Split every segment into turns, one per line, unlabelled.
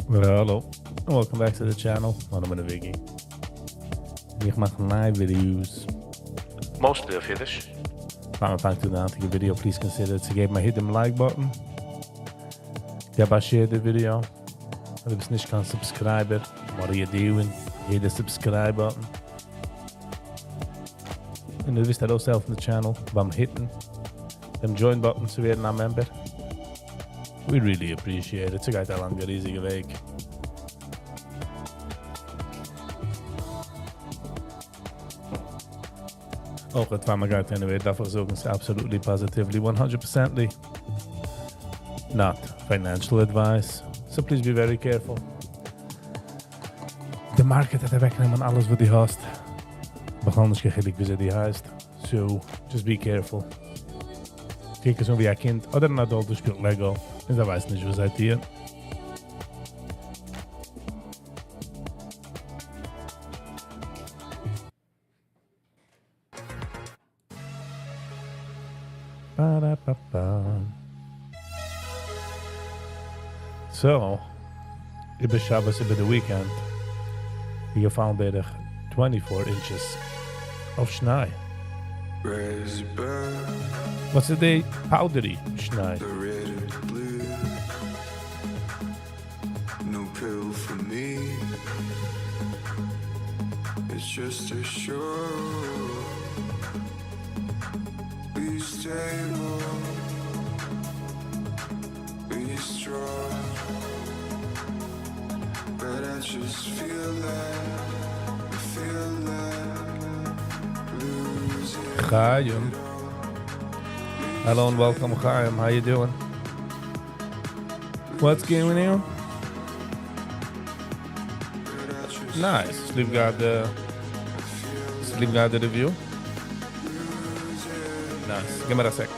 Hello, welcome back to the channel. מיין נאמען איז Viggy. איך מאך נייע videos.
Mostly אויף אידיש.
פאר מען פאנגט אן די היינטיגע video, please consider צו געבן א hit דעם like button. געב א share די video. אויב דו ביסט נישט קיין subscriber, what are you doing? Hit the subscribe button. און דו ווילסט ארויסהעלפן די channel ביים hit ן דעם join button צו ווערן א member. We really appreciate it. ס'גייט א לאנגע ריזיגע וועג. אויך פאר מען גייט anyway דארף איך זאגן ס'איז absolutely positively 100 percently not financial advice, so please be very careful. די market וועט אוועקנעמען אלעס וואס דו האסט, בכלל נישט קיין חילוק וויאזוי דו הייסט, so just be careful. קוק עס אן ווי א קינד אדער אן adult וואס שפילט Lego און זיי ווייסן נישט וואס זיי טוען. So, איבער שבת איבער די weekend איז געפאלן בערך 24 inches אויף שניי. וואס איז די powdery שניי? Chaim. Hello and welcome, Chaim. How you doing? What's going on? Nice. Sleep got the sleep got the review. Nice. Give me a sec.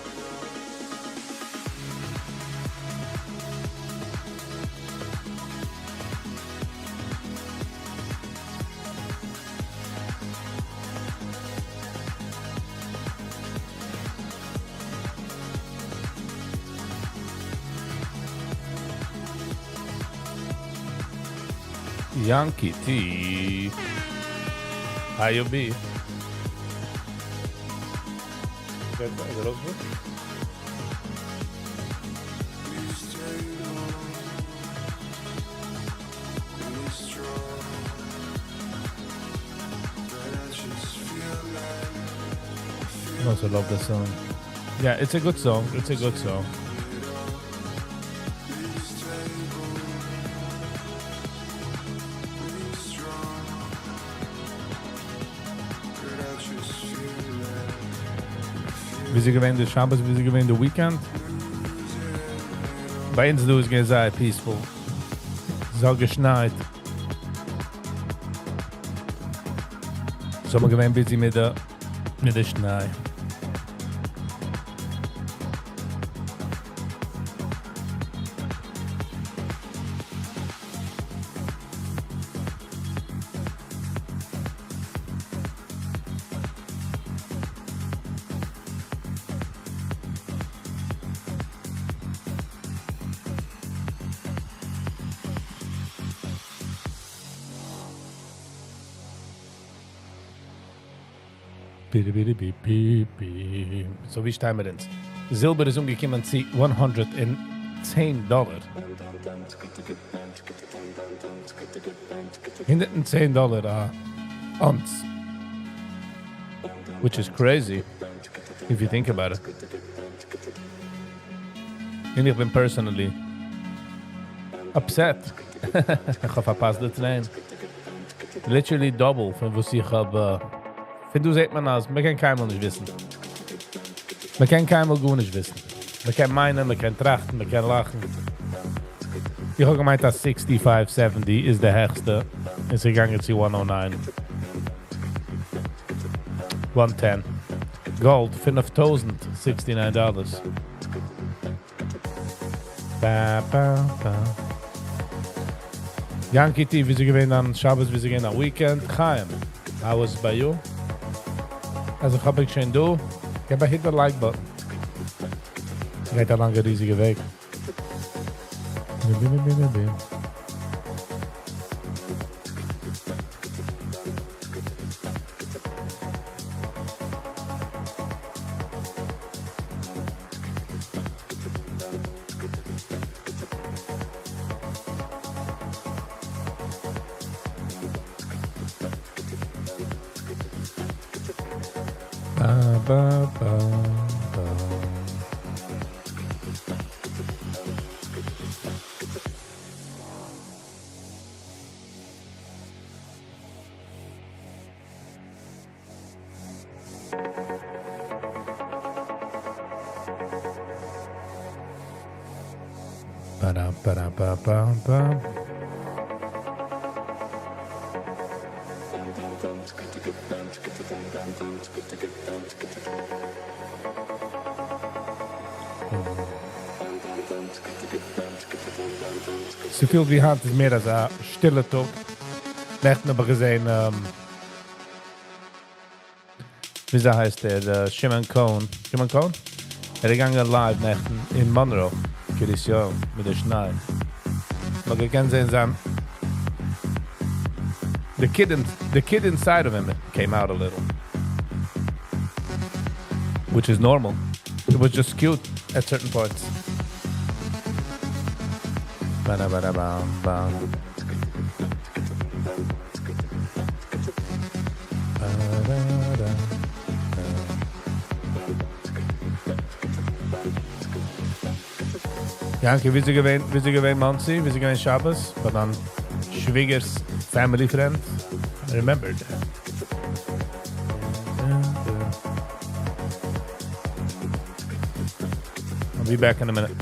Yankee T. How you be? Is it okay? I also love the song. Yeah, it's a good song. It's a good song. ווי איז געווען די שבת, ווי איז געווען די weekend? ביי אונז דא איז געווען זייער peaceful. ס'האט געשנייט. So מיר געווען busy מיט די מיט די שניי. So ווי שטייען מיר אונז? זילבער איז אנגעקומען צו 110 דאלער. 110 דאלער א ounce. Which is crazy, if you think about it. און איך בין personally upset. איך האב פארפאסט די train. Literally double פון וואס איך האב. פון דא זעט מען אז מען קען קיינמאל נישט וויסן. מען קען קיינמאל גארנישט וויסן. מען קען מיינען, מען קען טראכטן, מען קען לאכן. איך האב געמיינט אז 65, 70 איז די העכסטע. איז געגאנגען צו 109. 110. Gold, 5,069 dollars. Ba, ba, ba. Yankee T, ווי איז געווען דיין שבת, ווי איז געווען דיין weekend? Chaim, how was it by you? אז איך האב איך שוין דא, געב א hit the like button. ס'גייט א לאנגע ריזיגע וועג. Ba, ba, ba, ba. Ba-dum, ba-dum, ba, ba, ba. ס'פילט ווי היינט איז מער אזא שטילע טאג. נעכטן האב איך געזען, וויאזוי הייסט ער, Shimon Cohen. Shimon Cohen? ער איז געגאנגען live נעכטן אין Monroe, קרית יואל, מיט די שניי. מען קען זען זיין the kid inside of him came out a little. Which is normal. It was just cute at certain points. Ba-da-ba-da-bam-bam. Ba-da-da. Yanky, ווי איז געווען, ווי איז געווען Monsey? ווי איז געווען שבת? ביי דיין שוויגער's family friend? I remembered. I'll be back in a minute.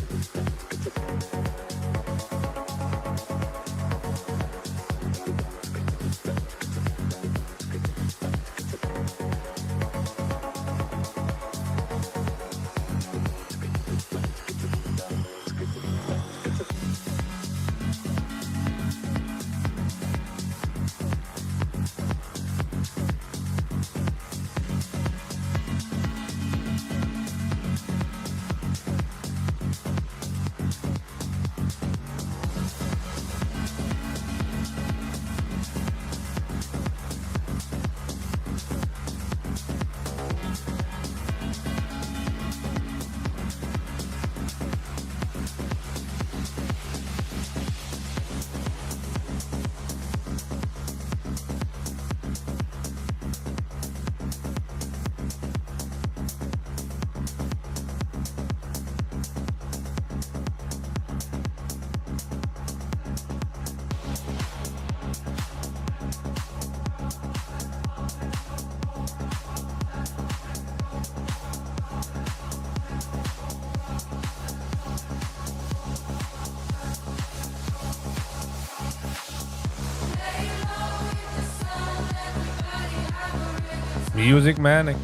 Music Manic.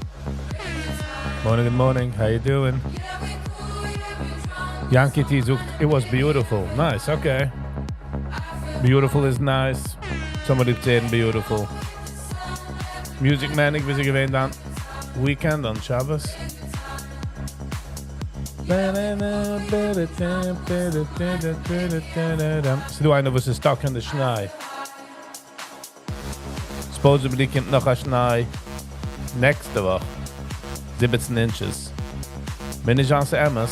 Morning, good morning. How you doing? Yankee T זאגט, it was beautiful. Nice, okay. Beautiful is nice. Somebody said beautiful. Music Manic, ווי איז געווען דיין weekend on Shabbos? ס'דא איינער וואס איז stuck אין די שניי. Supposedly קומט נאך א שניי נעקסטע וואך. 17 inches. בין נישט גאנץ אמת,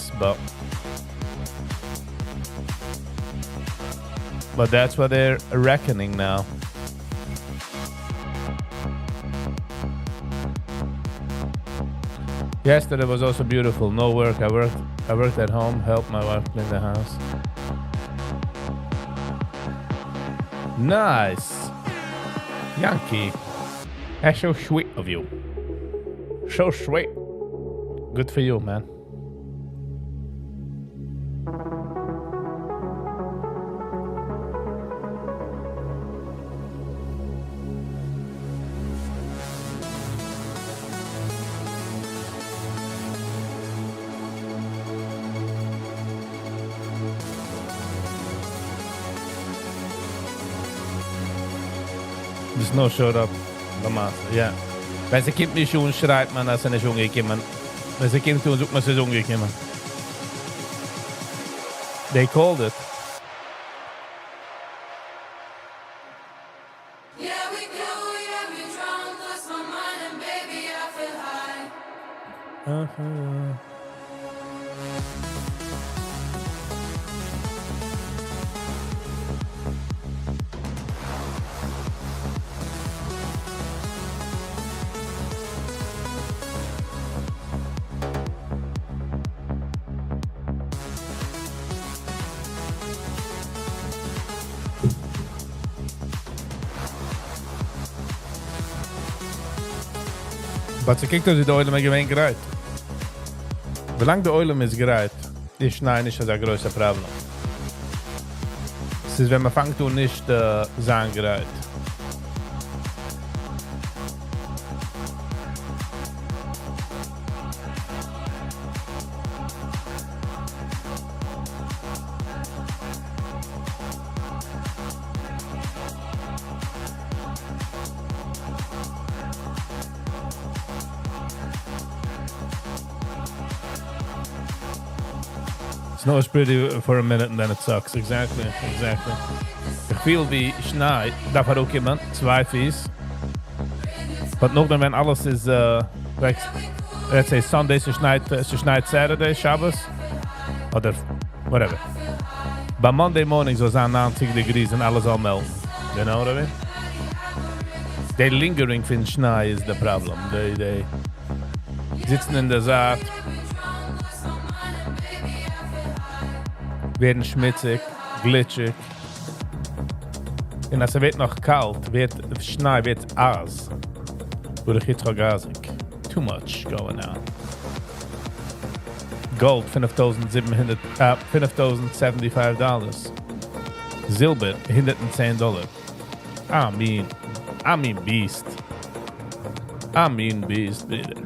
but that's what they're reckoning now. Yesterday was also beautiful. No work. I worked at home, helped my wife clean the house. Nice. Yankee. That's so sweet of you. So sweet. Good for you, man. The snow showed up. למעשה, yeah. ווען ס'קומט נישט אן, שרייבט מען, אז ס'איז נישט אנגעקומען. ווען ס'קומט אן, זאגט מען, ס'איז אנגעקומען. They called it.
Yeah, we go, yeah, we drunk, lost my mind, and baby, I feel high.
But ס'קוקט אויס ווי די עולם איז געווען גרייט. ווילאנג די עולם איז גרייט, איז שניי נישט אזא גרויסע פראבלעם. ס'איז ווען מ'פאנגט אן נישט זיין גרייט. Snow is pretty for a minute and then it sucks. Exactly, exactly. איך פיל ווי שניי דארף אראפקומען צוויי פיס. But נאכדעם ווען אלעס איז like let's say Sunday ס'שנייט ס'שנייט Saturday שבת אדער whatever. ביי Monday morning זאל זיין 90 degrees און אלעס זאל melt ן. You know what I mean? די lingering פון שניי איז די פראבלעם. די די זיצן אין די זייט, ווערן שמוציג, גליטשיג. און אז ס'ווערט נאך קאלט, ווערט שניי ווערט אייז. ברוך יצחק אייזיק. Too much going on. Gold 5700, 5075 dollars. זילבער 110 דאלאר. I mean beast. I mean beast, ביטע.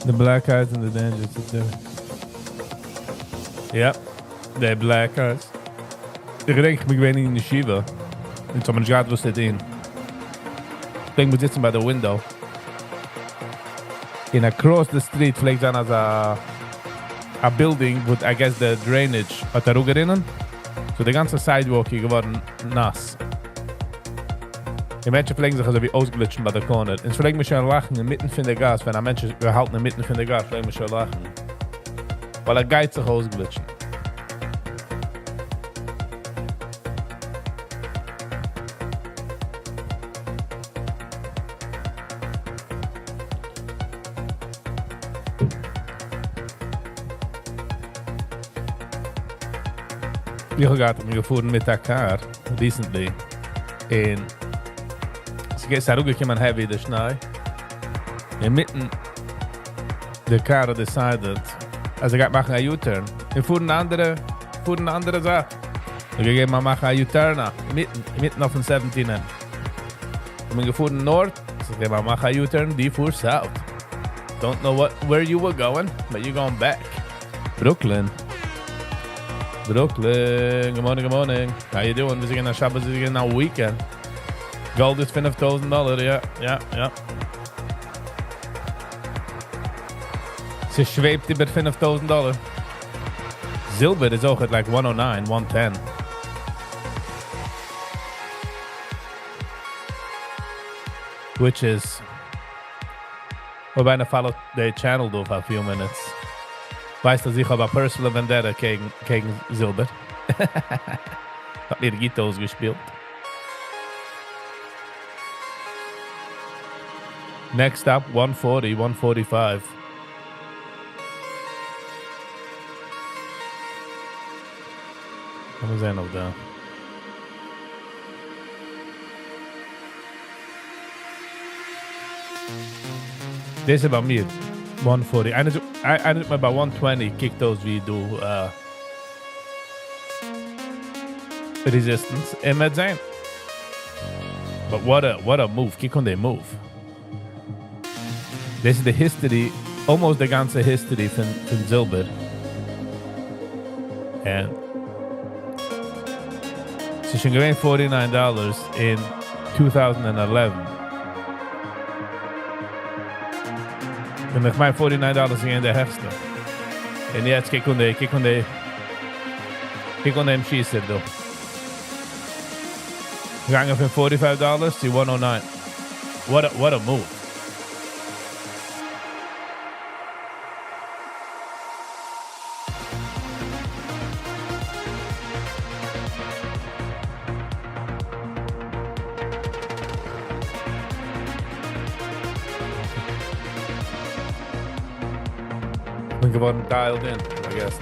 The black eyes and the danger to Yep, the black eyes. איך געדענק איך בין געווען אין ישיבה. און האבן נישט געהאט וואס צו טון. פלעגן מיר זיצן ביי די window. און across the street פלעגט זיין אזא א building, וואו I guess the drainage האט אראפגערינען. So די גאנצע sidewalk איז געווארן נאס. די מענטשן פלעגן זיך אזוי ווי אויסגליטשן ביי די corner. און פלעגן מיר שוין לאכן אינמיטן פון די גאס, ווען א מענטש איז געהאלטן אינמיטן פון די גאס, פלעגן מיר שוין לאכן. ווייל ער גייט זיך אויסגליטשן. איך האב געהאט, איך בין געפארן מיט א car recently. און עס איז אראפגעקומען heavy די שניי. אינמיטן די car האט decided, אז ער גייט מאכן א U-turn. און פארן אנדערע זייט. ער געגעבן א מאך א U-turn, אינמיטן אויפן 17. איך בין געפארן north, ער געגעבן א מאך א U-turn, די פאר south. Don't know where you were going, but you're going back. Brooklyn. Brooklyn. Good morning, good morning. How you doing? מיר זענען א שבת, מיר זענען א weekend. Gold איז $5,000, yeah. ס'שוועבט איבער $5,000. זילבער איז אויך at like 109, 110. Which is אויב איינער follow ט די channel דא for a few minutes, ווייסט אז איך האב א personal vendetta קעגן זילבער. האט מיר גוט אויסגעשפילט. Next up, 140, 145. לאמיר זען אויף דא. דאס איז ביי מיר 140. איינער זאגט מיר ביי 120 קוקט אויס ווי דא resistance. און מ'וועט זען. But what a move. קוק אן די move. This is the history, almost די גאנצע history פון זילבער. And ס'איז שוין געווען $49 in 2011. און איך מיין $49 איז געווען די העכסטע. און יעצט קוק אן דעם שיסער דא. געגאנגען פון $45 to 109. What a move. בין געווארן dialed in, I guess.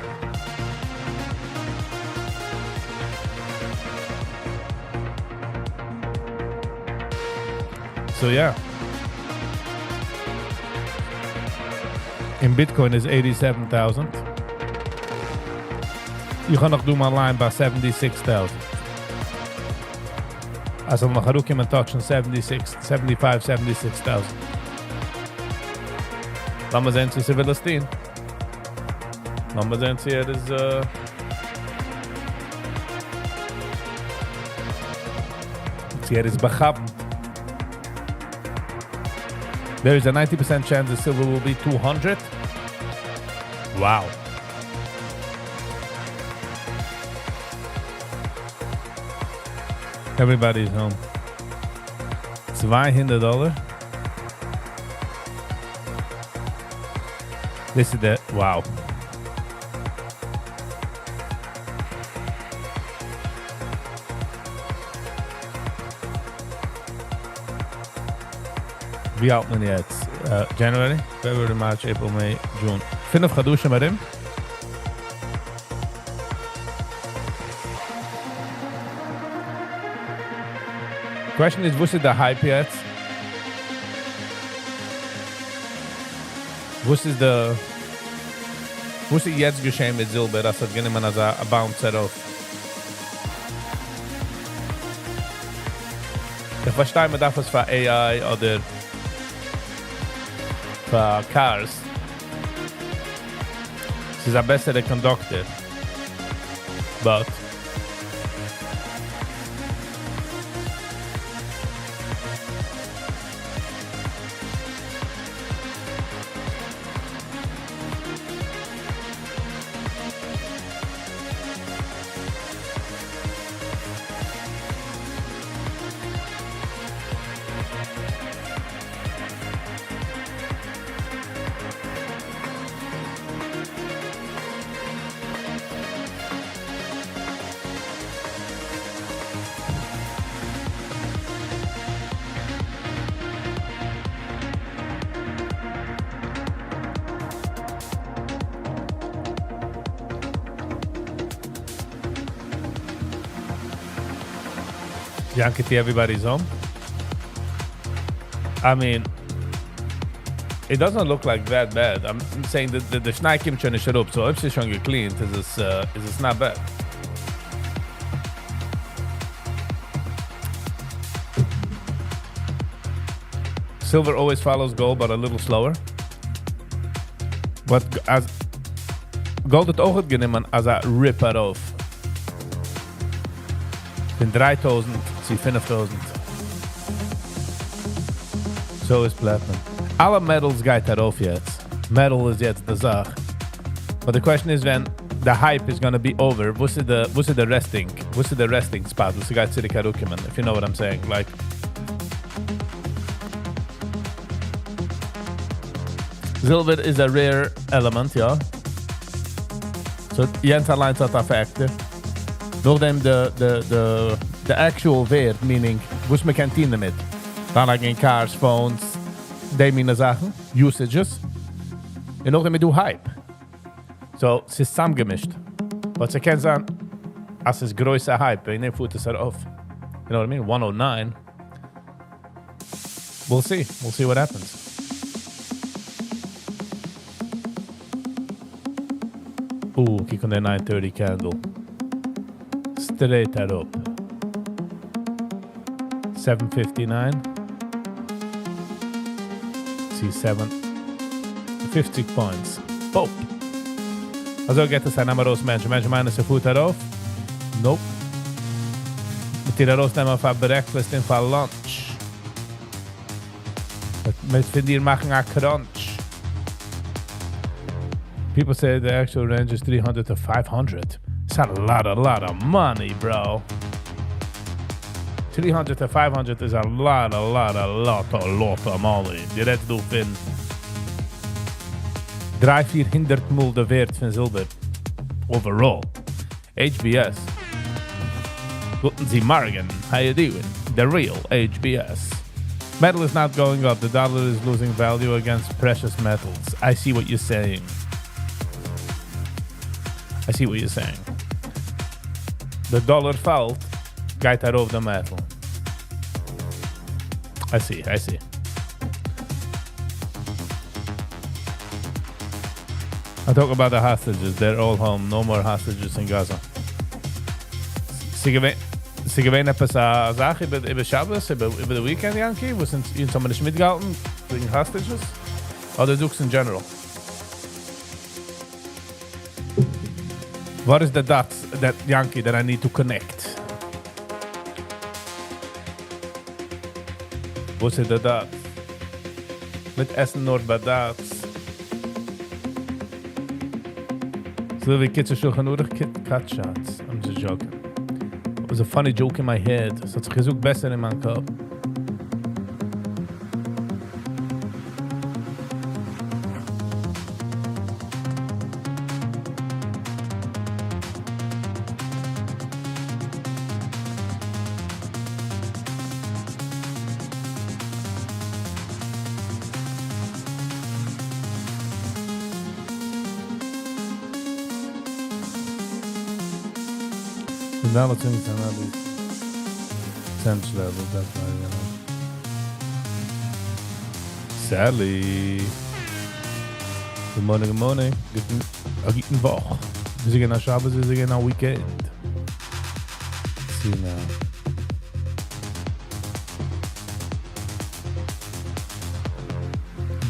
So yeah. און Bitcoin איז 87,000. איך האב נאך דא מיין line ביי 76,000. אז ער זאל נאך אראפקומען touch ן 76, 75, 76,000. לאמיר זען צו ס'וויל עס טון. לאמיר זען צו ער איז... Uh, צו ער איז באכאפט. There is a 90% chance the silver will be 200. Wow. Everybody's home. 200 dollar. This is the wow. ווי האלט מען יעצט? Uh, January, February, March, April, May, June. פינף חדשים ארום. Question איז, וואס איז די hype יעצט? וואס איז די... וואס איז יעצט געשען מיט זילבער, אז ס'האט גענומען אזא bounce ארויף? איך פארשטיי, מען דארף עס פאר AI אדער פאר cars. ס'איז א בעסערע conductor. But Yankee, everybody's home. I mean, it doesn't look like that bad. I'm saying that the שניי קומט שוין נישט אראפ, so אויב ס'איז שוין גע clean ט, איז עס not bad. Silver always follows gold, but a little slower. But as gold האט אויך גענומען אזא rip ארויף. פון 3000 צו 5000. So איז platinum. אלע metals גייט ארויף יעצט. Metal איז יעצט די זאך. But the question is when the hype is gonna be over, וואס איז the resting? וואס איז the resting spot? וואס גייט צוריק אראפקומען, if you know what I'm saying. Like silver is a rare element, יא. So יענץ אליינס האט א factor. נאכדעם the actual ווערט, meaning וואס מען קען טון דערמיט. דאן cars, phones, די מינע זאכן, usages. און נאכדעם איז דא hype. So, ס'איז צוזאמגעמישט. But ס'קען זיין, אז ס'איז גרויסע hype, וועגן דעם פארט עס ארויף. You know what I mean? 109. We'll see. We'll see what happens. Ooh, קוק אן די 930 candle. Straight אראפ. 759. See 750 points. Pop. אזוי גייט עס זיין, ארויס מענטשן. מענטשן מיינען, ס'פארט ארויף. Nope. מ'וועט דיר ארויסנעמען פאר breakfast און פאר lunch. מ'וועט פון דיר מאכן א crunch. People say the actual range is 300 to 500. It's a lot, a lot of money, bro. 300 to 500 is a lot, a lot, a lot, a lot of money. דו רעדסט דא פון 300, 400 מאל די ווערט פון זילבער. Overall. HBS. גוטן מארגן. How you doing? The real HBS. Metal is not going up. The dollar is losing value against precious metals. I see what you're saying. I see what you're saying. The dollar פאלט, גייט ארויף the metal. I see, I see. I talk about the hostages, they're all home, no more hostages in Gaza. ס'געווען עפעס א זאך איבער איבער שבת, איבער איבער די weekend, Yanky, וואס אונז אונז האבן נישט מיטגעהאלטן וועגן hostages? אדער זאגסט in general? What is the dots that Yanky that I need to connect? וואס איז די dots? מיט עסן נאר בד"ץ. אזוי ווי קיצור שולחן ערוך cut shots. I'm just joking. It was a funny joke in my head. עס האט זיך געזאגט בעסער אין מיין קאפ. און דעמאלטס זענען זיי נאר די sense level, that's why, you know. Sally. Good morning, good morning. גוטן, א גוטן וואך. מיר זענען א שבת, מיר זענען א weekend. See now.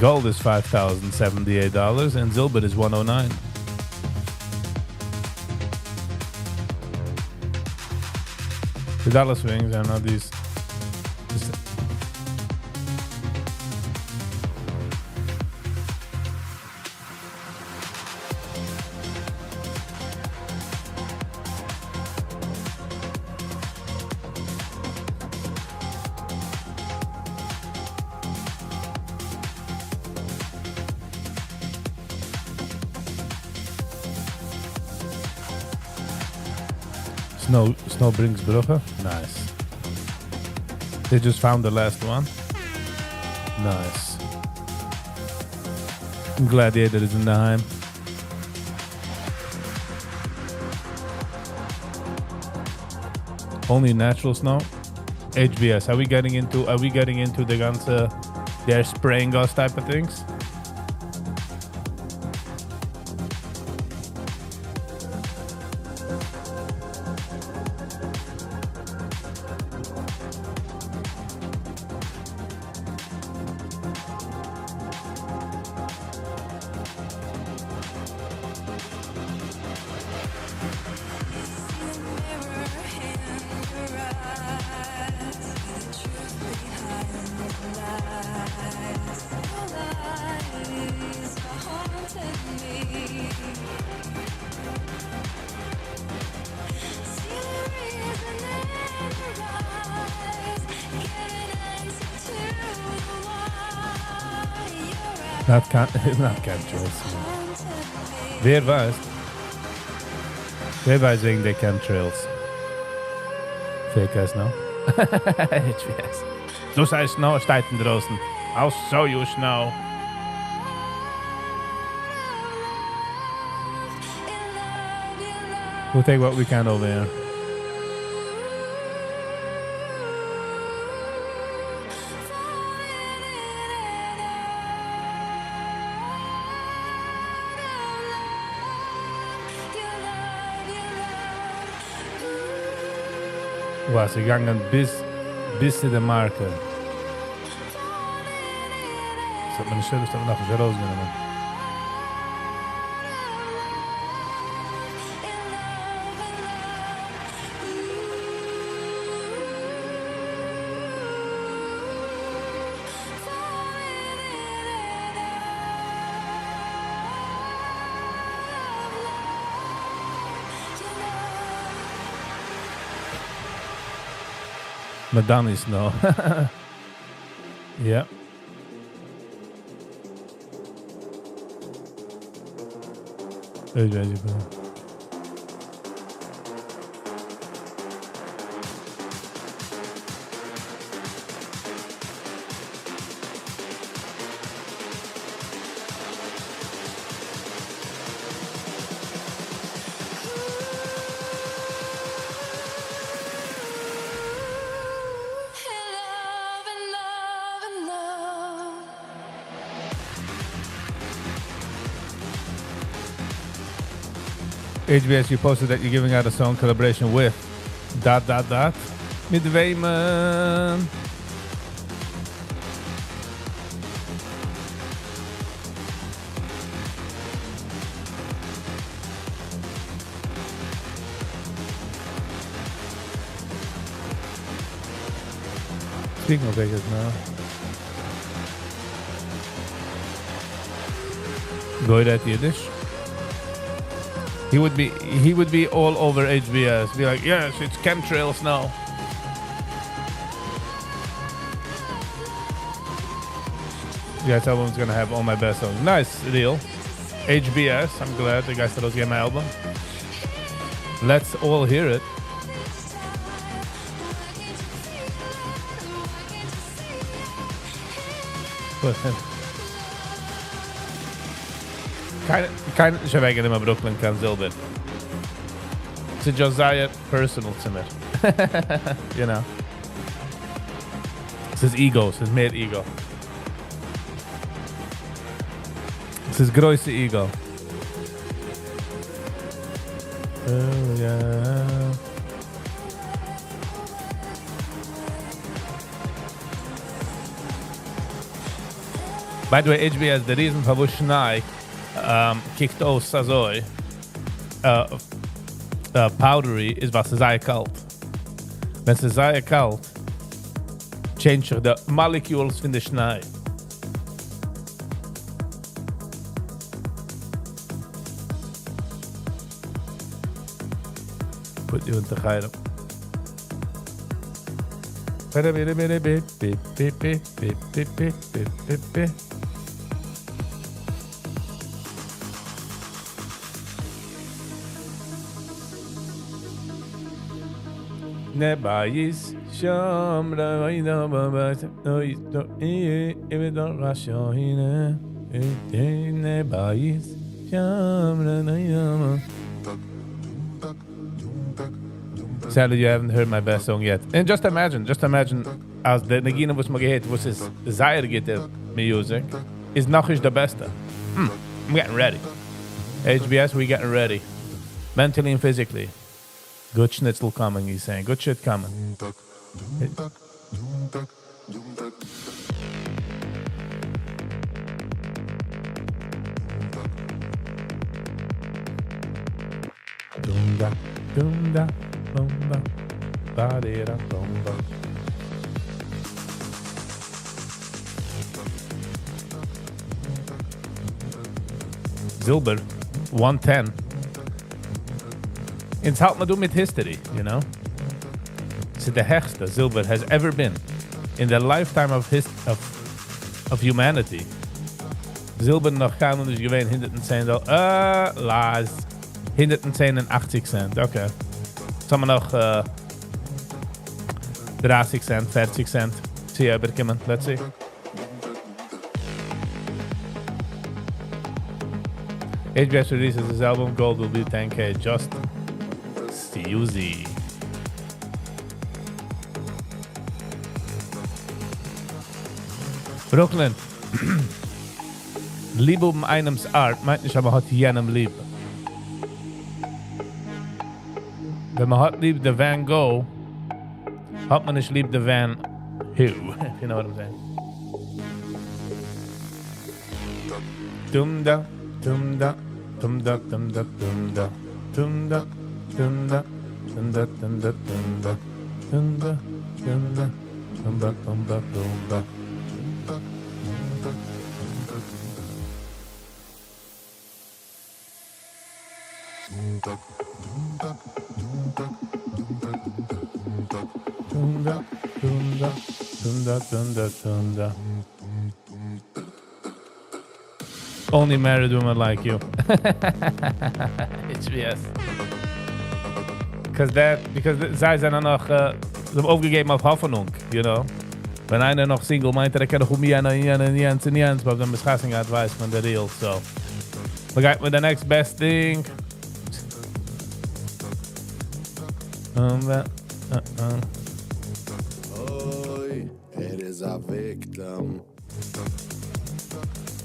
Gold is $5,078 and זילבער is 109. The dollar swings are not these. This Snow, snow brings ברכה. Nice. They just found the last one. Nice. I'm glad יעדער איז אינדערהיים. Only natural snow. HBS. Are we getting into? Are we getting into the גאנצע? They're spraying us type of things. Not can not chemtrails. ווער ווייסט? ווער ווייסט וועגן די chemtrails? Fake ass snow. HBS. דאס הייסט snow שטייט אינדרויסן. I'll show you snow. We'll take what we can over here. וואס, געגאנגען ביז, ביז צו די marker. דאס האט מען נישט, דאס האט מען נאך נישט ארויסגענומען. Madani snow. Yeah. Hey, Jay, HBS, you posted that you're giving out a song collaboration with dot dot dot מיט וועמען? Speaking of Vegas now. גוי רעדט אידיש? He would be he would be all over HBS. Be like, yes, it's chemtrails now. Yes, album's gonna have all my best songs. Nice deal. HBS. I'm glad the guys that get my album. Let's all hear it. Listen. קיינער קיינער נישט אוועקגענומען Brooklyn קיין זילבער. ס'איז just זייער personal צו מיר. You know. ס'איז ego, ס'איז מער ego. ס'איז גרויסע ego. Oh, yeah. By the way, HBS, the reason פארוואס שניי קוקט אויס אזוי powdery איז ווייל ס'איז זייער קאלט. ווען ס'איז זייער קאלט, change זיך די molecules פון די שניי. Put you into חרם. נבייס שם ראינו בבית אוי דו אי אי דו ראשו הנה נבייס שם ראינו. Sadly, you haven't heard my best song yet. And just imagine, just imagine, אז די ניגונים וואס מ'האט געהערט, וואס איז זייער גוטע music, איז נאך נישט די בעסטע. I'm getting ready. HBS, we getting ready. Mentally and physically. Good schnitzel coming, he's saying. Good shit coming. Dum da, dum da, dum da, ba di da, dum da. זילבער, 110. אונז האלט מיר דא מיט history, you know? ס'איז די העכסטע זילבער has ever been in the lifetime of humanity. זילבער נאך קיינמאל נישט געווען 110 דאלאר. Lies. 110 און 80 cent, okay. יעצט האבן מיר נאך 30 cent, 40 cent צו איבערקומען. Let's see. HBS releases his album, Gold will be 10K. Just Suzy. Brooklyn. ליב האבן איינעמס art מיינט נישט, אז מ'האט יענעם ליב. ווען מ'האט ליב די Van Gogh, האט מען נישט ליב די Van Who, if you know what I'm saying. Dum da, dum da, dum da, dum da, dum da, dum da, dum da, dum da, dum da, dum da, dum da, dum da, dum da, dum da, dum da. Dum da, dum da, dum da, dum da, dum da. Only married women like you. HBS. Because זיי זענען נאך זיי האבן אויפגעגעבן אויף האפענונג, you know. ווען איינער נאך single מיינט ער, ער קען נאך אום יענע, יענע, יענץ און יענץ, אבער ווען מ'איז חתונה געהאט, ווייסט מען the real, so. מ'גייט מיט the next best thing.
אוי, ער איז א victim.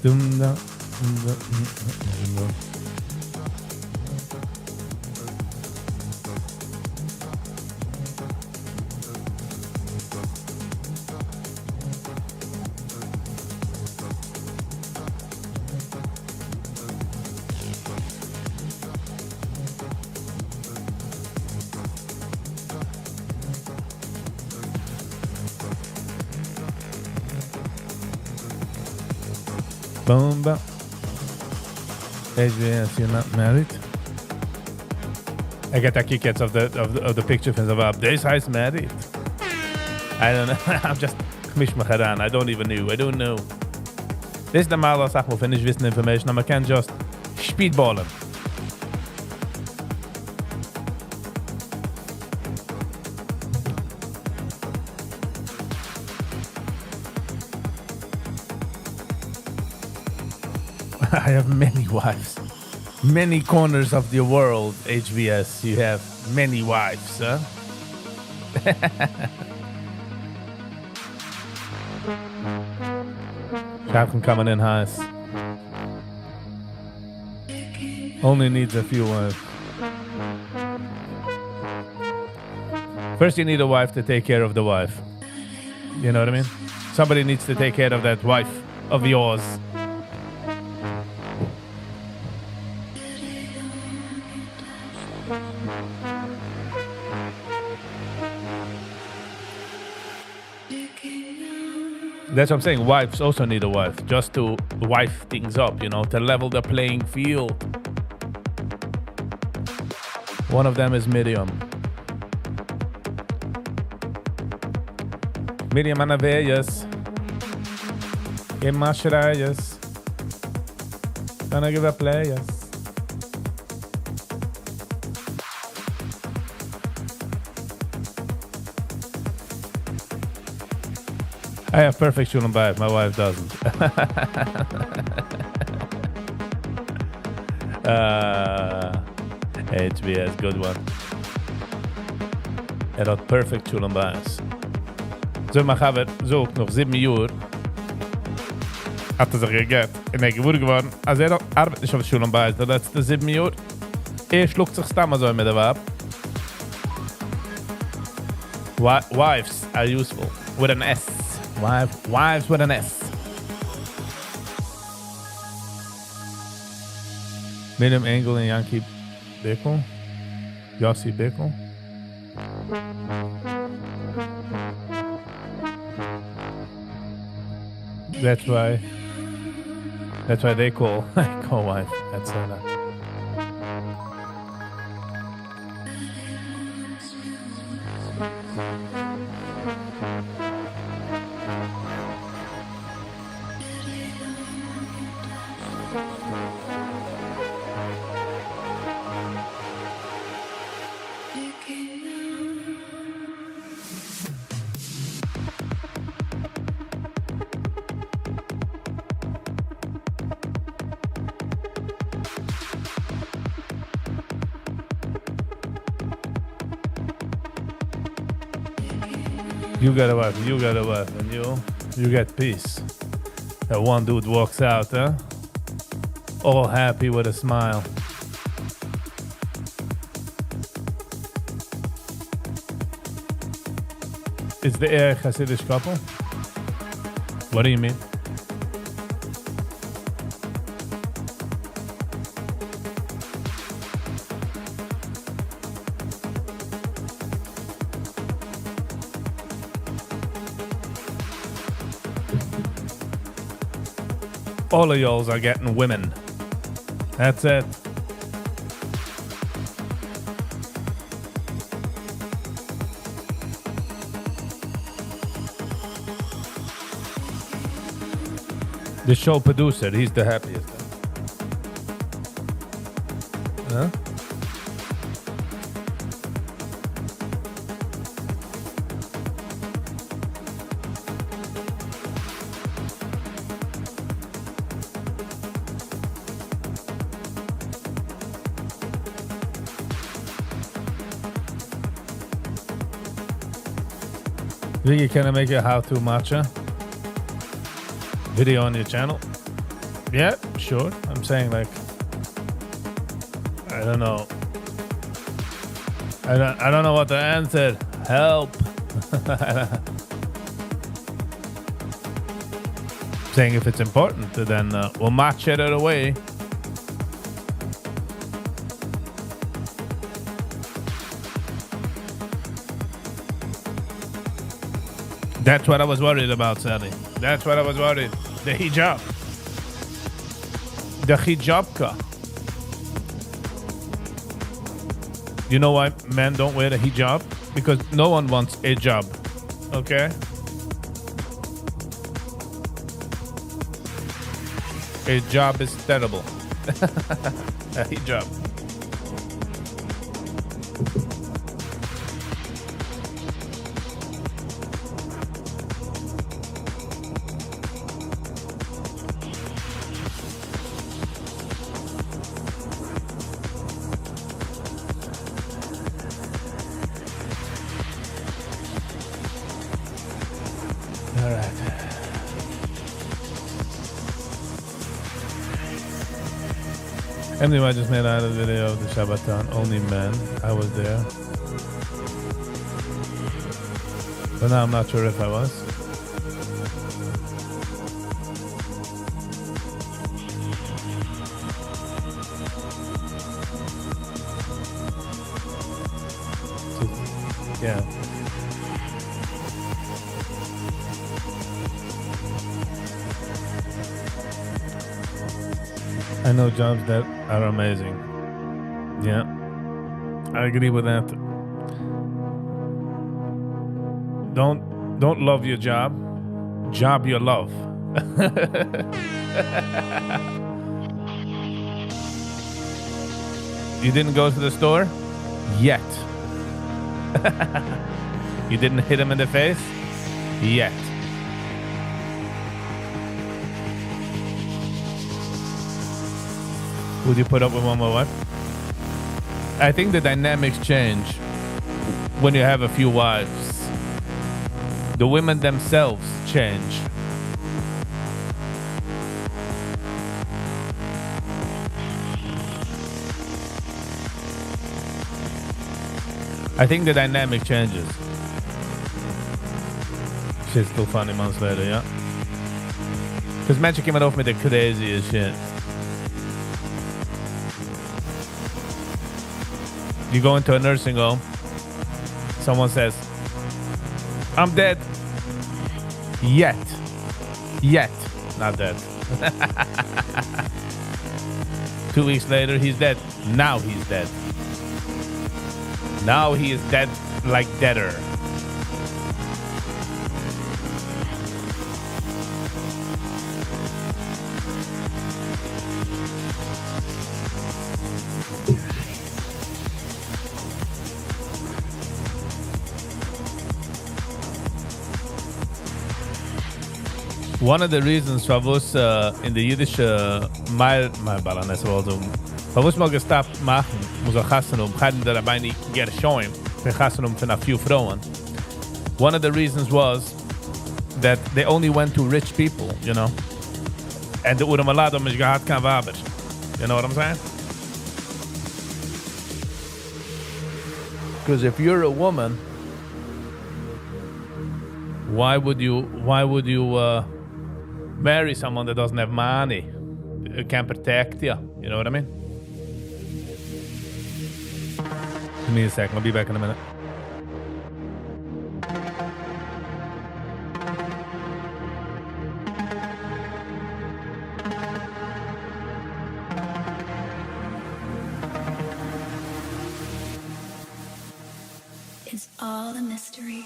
Dum da, dum da, dum da, dum da. באמבע. HVS, you're not married? ער געט א קוק יעצט אויף די, אויף די picture פון זיין ווייב. דאס הייסט married? I don't know. I'm just, כ'מיש מיך אריין. I don't even know. I don't know. דאס איז נארמאל אסאך מאל פון נישט וויסן information, אבער מ'קען just speedballen. I have many wives. Many corners of the world, HVS. You have many wives, huh? Captain coming in heiß. Only needs a few wives. First, you need a wife to take care of the wife. You know what I mean? Somebody needs to take care of that wife of yours. That's what I'm saying. Wives also need a wife just to wife things up, you know, to level the playing field. One of them is Miriam. Miriam Anaveyas. Give Gonna give a play, yes. I have perfect שלום בית. My wife doesn't. HBS, good one. ער האט perfect שלום בית. אזוי מיין חבר זאגט, נאך זיבן יאר האט ער זיך געגט און ער געוואר געווארן, אז ער ארבעט נישט אויף שלום בית די לעצטע זיבן יאר. ער שלאגט זיך סתם אזוי מיט די ווייב. Wives are useful with an S. Wife, wives with an S. Miriam Engel און Yanky Bickel. Yossi Bickel. That's why. That's why they call call wife. That's uh, You got a wife, you got a wife, and you, you get peace. That one dude walks out, huh? All happy with a smile. Is the air Hasidic couple? What do you mean? All of y'alls are getting women. That's it. The show producer, he's the happiest. Huh? Vicky, can I make a how to matcha video on your channel? Yeah, sure. I'm saying like I don't know. I don't I don't know what to answer. Help. saying if it's important, then uh, we'll match it away. That's what I was worried about, Sally. That's what I was worried. The hijab. די חידזשאבקע. You know why men don't wear the hijab? Because no one wants a job. Okay? A job is terrible. A hijab. All right. Anyway, I just made out a video of the Shabbaton. Only men. I was there. But now I'm not sure if I was. Yeah. I know jobs that are amazing. Yeah. I agree with that. Don't don't love your job. Job your love. You didn't go to the store? Yet. You didn't hit him in the face? Yet. Would you put up with one more wife? I think the dynamics change when you have a few wives. The women themselves change. I think the dynamic changes. Shit's still funny months later, yeah? Because מענטשן קומען אויף מיט the craziest shit. You go into a nursing home, someone says, I'm dead. Yet. Yet. Not dead. 2 weeks later, he's dead. Now he's dead. Now he is dead like deader. One of the reasons פארוואס אין די אידישע מייל פארוואס מ'האט געסטאפט מאכן מ'זאל חתונה האבן חיידן דער רבינו גרשום פון חתונה האבן פון א few פרויען. One of the reasons was that they only went to rich people, you know. And the ארעמעלייט האבן נישט געהאט קיין ווייבער. You know what I'm saying? Because if you're a woman, why would you marry someone that doesn't have money? It can't protect you. You know what I mean? Give me a second. I'll be back in a minute.
Is all the mystery.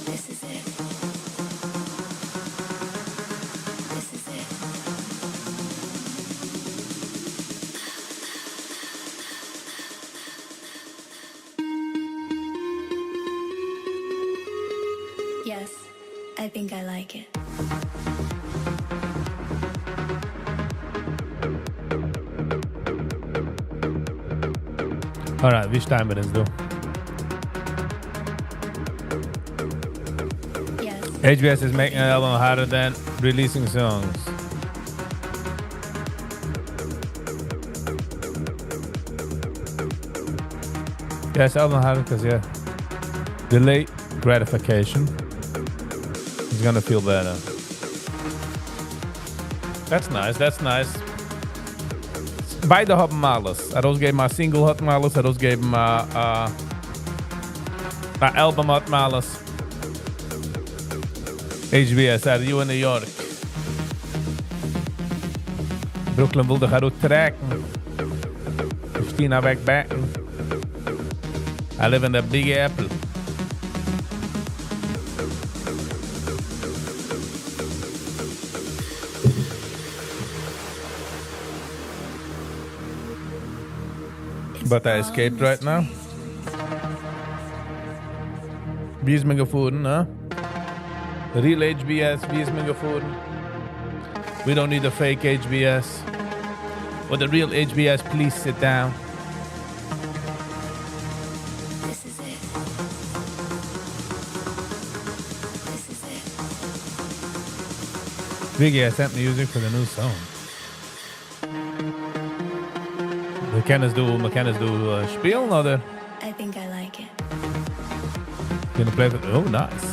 This is it. This is it. Yes, I think I like it.
Alright, ווי שטייען מיר דען דא?
Yes.
HBS is making an album harder than releasing songs. Yes, album harder because, yeah, delay gratification is gonna feel better. That's nice. That's nice. ביידע האבן מעלות. ארויסגעבן א single האט מעלות, ארויסגעבן א א album האט מעלות. HBS, are you in New York? Brooklyn וויל דיך אראפטרעקן. שטיין אוועק בעקן. I live in the Big Apple.
It's
But I
all
escaped right now.
mystery.
ווי איז מען געפארן, הא? Real HBS, ווי איז מען געפארן? We don't need a fake HBS. Or the real HBS, please sit down.
This is it. This is it.
Biggie, I sent music for the new song. מ'קען עס דא, מ'קען עס דא שפילן, אדער?
I think I like it.
Gonna play it. Oh, nice.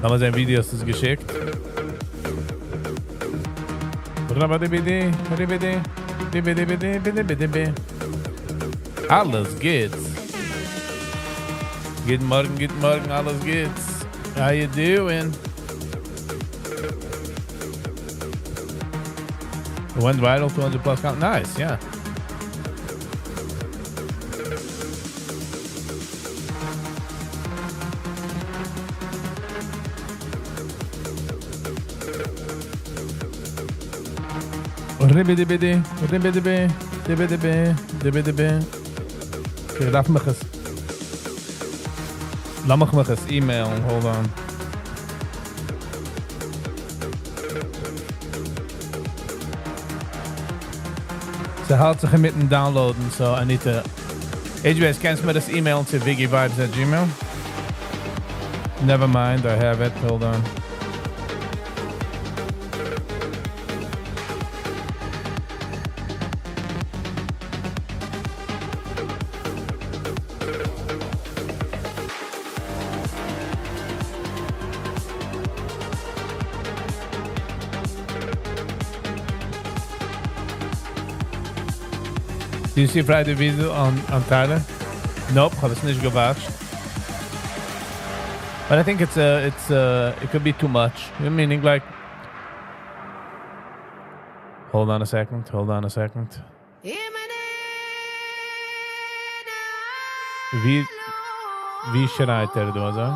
האבן מיר זיין videos עס געשיקט. רабадибиди, рибиди, дибидибиди, бидибидиби. אלעס גוט.
I think I like it.
גוט מארגן, גוט מארגן, אלעס גוט. How you doing? It went viral, 200 plus count. Nice, yeah. Ribbidibidi, ribbidibi, dibidibi, dibidibi. איך דארף מיך עס... לאמיך מיך עס email, hold on. ס'האלט זיך אינמיטן downloaden, so I need to... HBS, קענסט מיר דאס email צו viggivibes at gmail? Never mind, I have it, hold on. Do you see Friday video on Tyler? Nope, האב עס נישט געwatched. But I think it could be too much. Meaning like, hold on a second, hold on a second. ווי שרייט ער דא אזוי?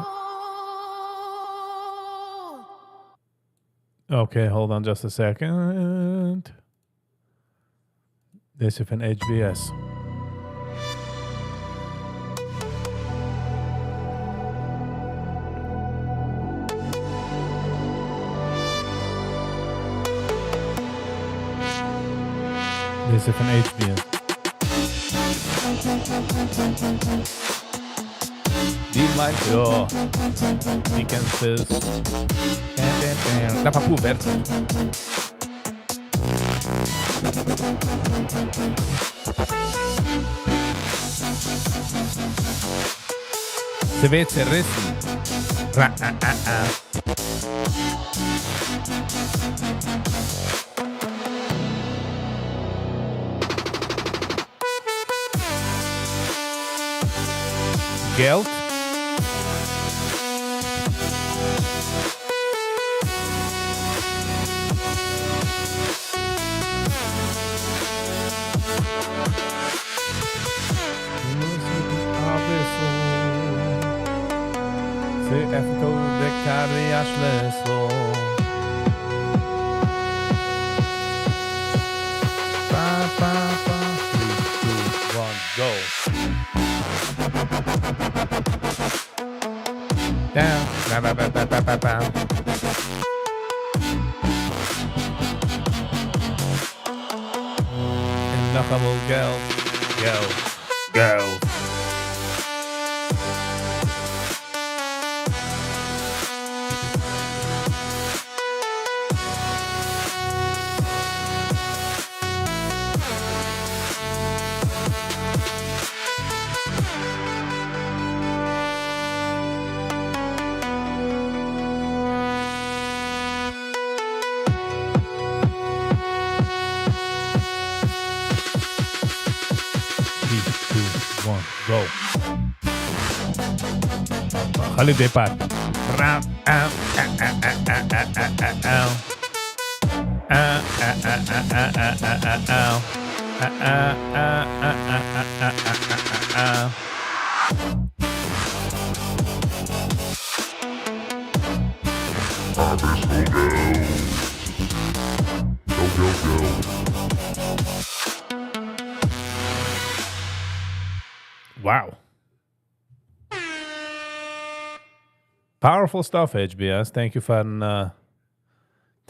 Okay, hold on just a second. דאס איז פון HBS. דאס איז פון HBS. די מיינט, יא. די קענסט עס. דארף א פאר ווערטער. ס'ווערט צעריסן. Ra, ah, ah, ah. געלט? ס'עפנט אויף די קאר א שליסל. Ba, ba, ba. 3, 2, 1, go. Down. Ba, ba, ba, ba, ba, ba, ba. און נאכאמאל געלט, געלט, געלט. 3, 2, 1, go. כ'האב ליב די part. Wow. Powerful stuff, HBS. Thank you פארן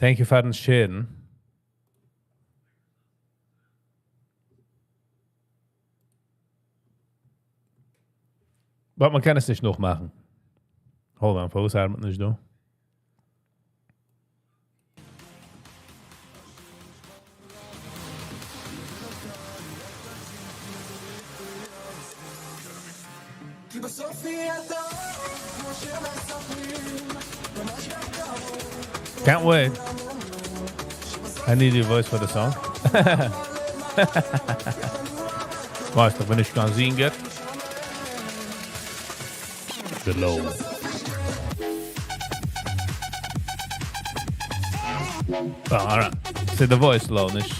thank you פארן share ן. But מען קען עס נישט נאכמאכן. Hold on, פארוואס ארבעט נישט דא? Can't wait. I need your voice for the song. ווייסט דאך, בין איך קיין singer. The low. Oh, alright. See the voice low, נישט?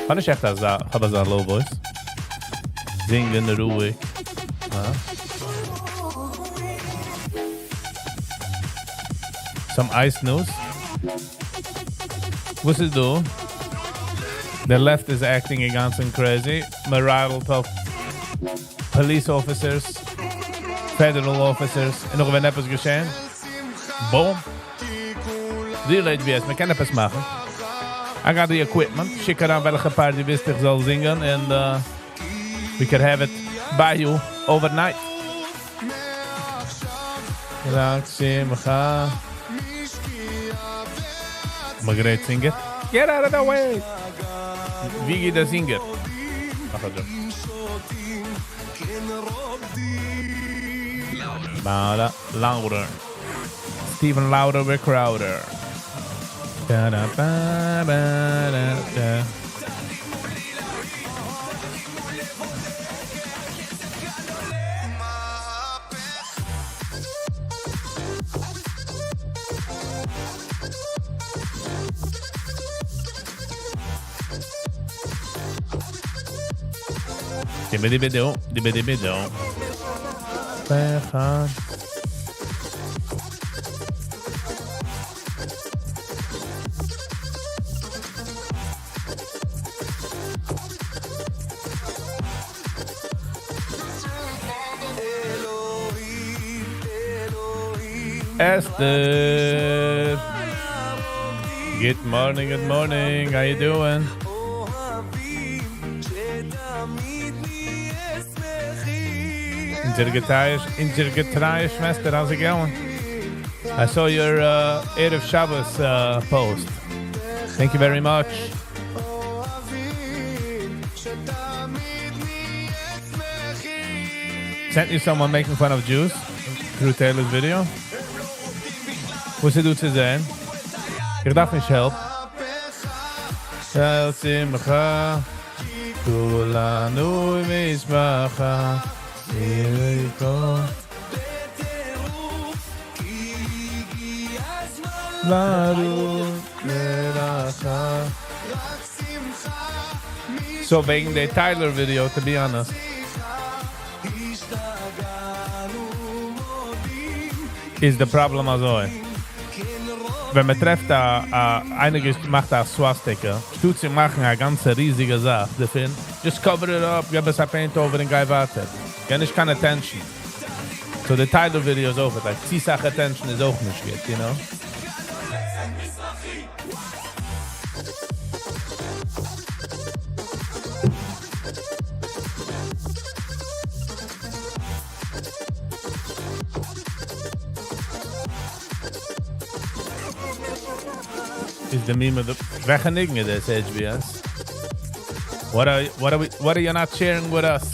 האב נישט עכט אזא, האב אזא low voice. זינגען רואיג. Huh? Some ice news. וואס איז דא? The left is acting אינגאנצן crazy. Morale of police officers, federal officers. און נאך ווען עפעס געשען. Boom. Real HBS, מען קען עפעס מאכן. I got the equipment. שיק אריין וועלכע part דו ווילסט איך זאל זינגען and we could have it by you overnight. רק שמחה. I'm a great singer. Get out of the way! ווי גייט דער singer? אך, אזוי. Louder, louder. Steven Louder with Crowder. Da, da, ba, ba, da, da. דיבי-דיבי-דו, דיבי-דיבי-דו. אחד. Esther. Good morning, good morning. How you doing? אונזער געטרייע, אונזער געטרייע שוועסטער, how's it going? I saw your ערב שבת post. Thank you very much. Sent you someone making fun of Jews through Taylor's video? וואס איז דא צו זען? איך דארף נישט help. של שמחה, כולנו משפחה, יריקו. לרות מלאכה. So וועגן די Tyler video, to be honest. איז די problem אזוי. ווען מען טרעפט א, א, איינער מאכט א swastika, טוט זיך מאכן א גאנצע ריזיגע זאך, דערפון, just cover it up, גיב עס א paint over און גיי ווייטער. גיב נישט קיין attention. So the Tyler video איז אויך, like, צו סאך attention איז אויך נישט גוט, you know? איז די meme of the וועלכע ניגון איז דאס, HBS? What are you not sharing with us?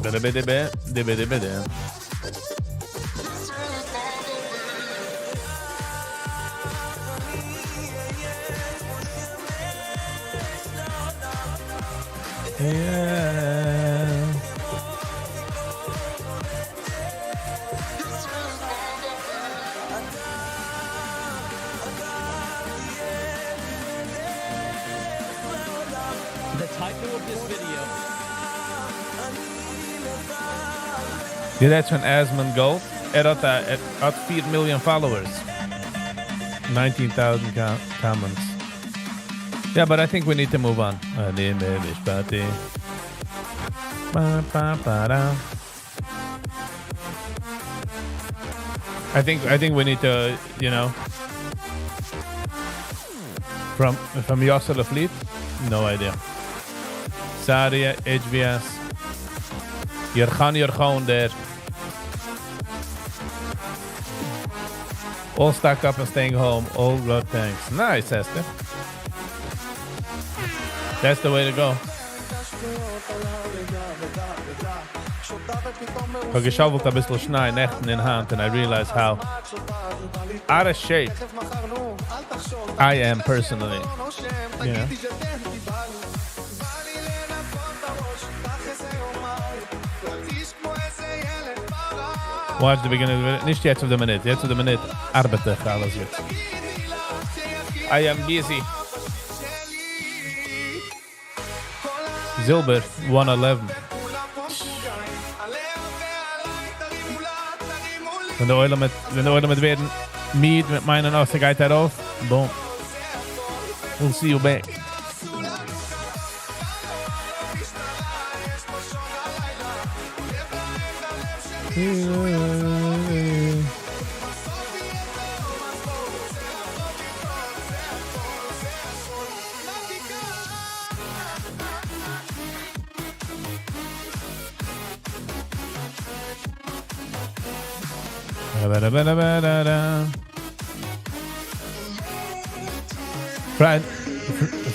Bidi-bidi-bi, di-bidi-bidi. Yeah.
title of this video.
דו רעדסט פון Asmongold? ער האט א ער האט פיר מיליאן followers. 19,000 comments. Yeah, but I think we need to move on. אני במשפטי. Pa, pa, pa, da. I think we need to, from Yossele Fleet? No idea. Sadia, HBS. ירחן ירחון there. All stuck up and staying home. All good, thanks. Nice, Esther. That's the way to go. כ'האב געשאוולט אביסל שניי נעכטן און היינט and I realized how out of shape I am personally. You know? Watch the beginning of the minute. נישט יעצט אויף די מינוט. יעצט אויף די מינוט ארבעט איך אלעס יעצט. I am busy. זילבער, 111. ווען דער עולם וועט, ווען דער עולם וועט ווערן מיד מיט מיינען אז ס'גייט ארויף, boom. We'll see you back.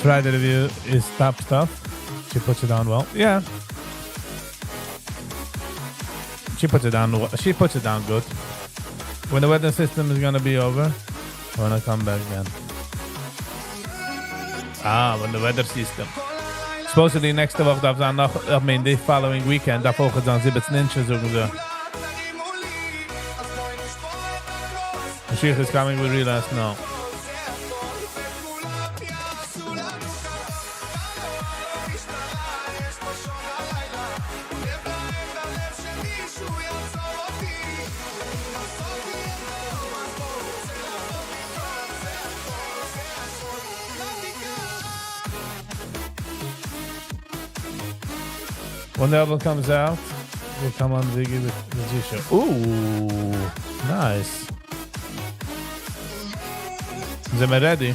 Friday review is top stuff. She puts it on well. Yeah. She puts it down. She puts it down good. When the weather system is gonna be over, I wanna come back then. Ah, when the weather system. Supposedly נעקסטע וואך דארף זיין נאך, I mean the following weekend דארף אויך זיין 17 inches זאגן זיי. משיח is coming, we realize now. When the album comes out, we'll come on Ziggy with the G show. Ooh, nice. זענען מיר ready?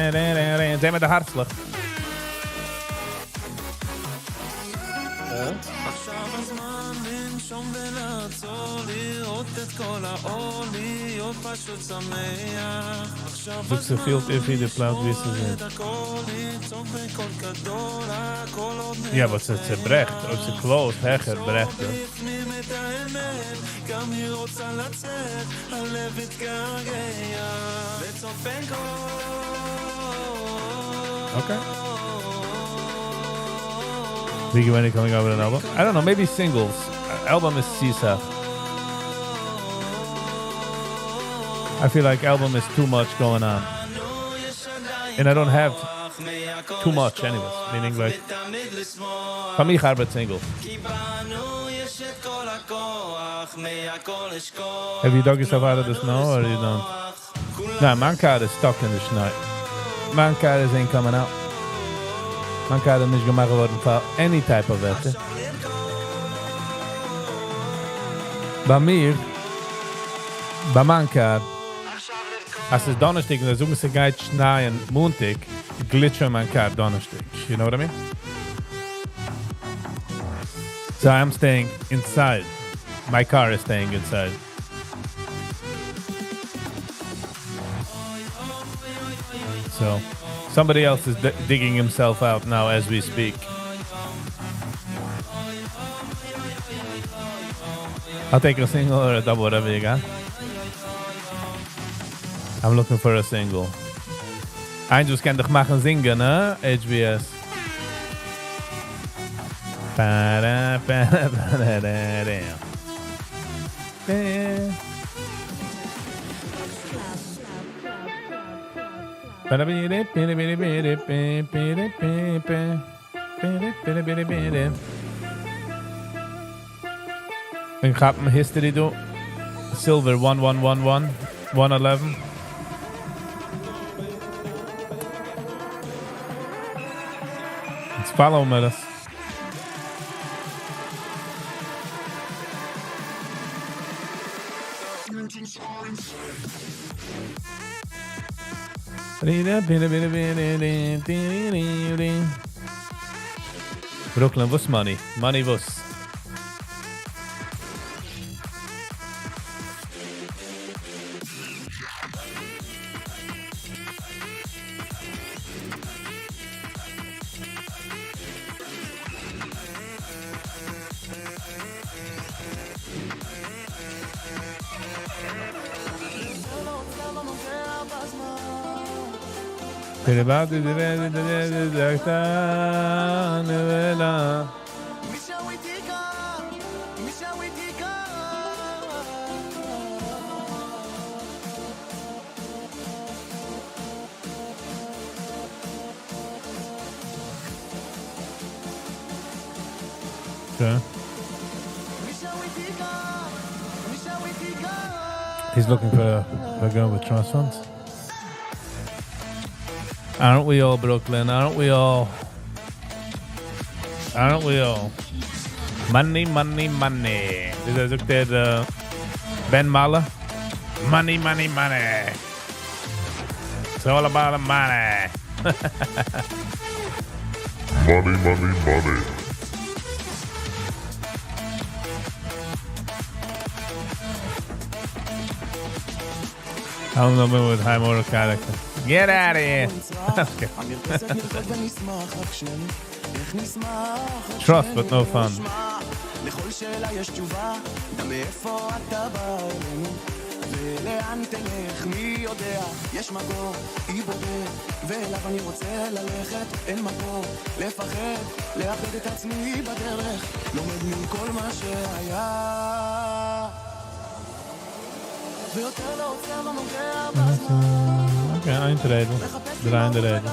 זענען מיר די הארצלעך. זאגסט ס'פילט איפי די פלאץ ווי ס'איז. יא, אבער ס'צעברעכט, אויב ס'closed העכער ברעכט עס. Okay. Ziggy when coming out with an album? I don't know, maybe singles. Album is Sisa. I feel like album is too much going on. And I don't have too much anyways. Meaning like, פאר מיך ארבעט single. Have you dug yourself out of the snow or you don't? Nah, מיין car is stuck in the שניי. מיין car is ain't coming out. מיין car איז נישט געמאכט געווארן פאר any type of וועטער. ביי מיר, ביי מיין car, אז ס'איז דאנערשטאג און זיי זאגן ס'גייט שנייען מאנטאג, גליטשט שוין מיין car דאנערשטאג. You know what I mean? So I'm staying inside. My car is staying inside. So somebody else is digging himself out now as we speak. I'll take a single or a double, whatever you got. I'm looking for a single. איינס וואס קען דיך מאכן זינגען, הא? HBS. Pa-da, pa-da, pa-da, da, da. איך האב history דא. Silver 1111 111. Let's follow מיר עס. Brooklyn, וואס money? Money וואס? Okay. He's looking for a girl with trust funds. Aren't we all, Brooklyn? Aren't we all? Aren't we all? Money, money, money. וויאזוי זאגט דער Ben Maller? Money, money, money. It's all about the money.
Money, money, money.
I don't know with high moral character. Get out of here. Okay. Trust but no fun.
לכל שאלה יש תשובה, גם מאיפה אתה בא אלינו ולאן תלך, מי יודע, יש מקום, אי בודד, ואליו אני רוצה ללכת, אין מקום לפחד, לאבד את עצמי בדרך, לומד מכל מה שהיה. ויותר לא עוצר, לא נוגע בזמן.
Okay, איין דריידל. דריי דריידל.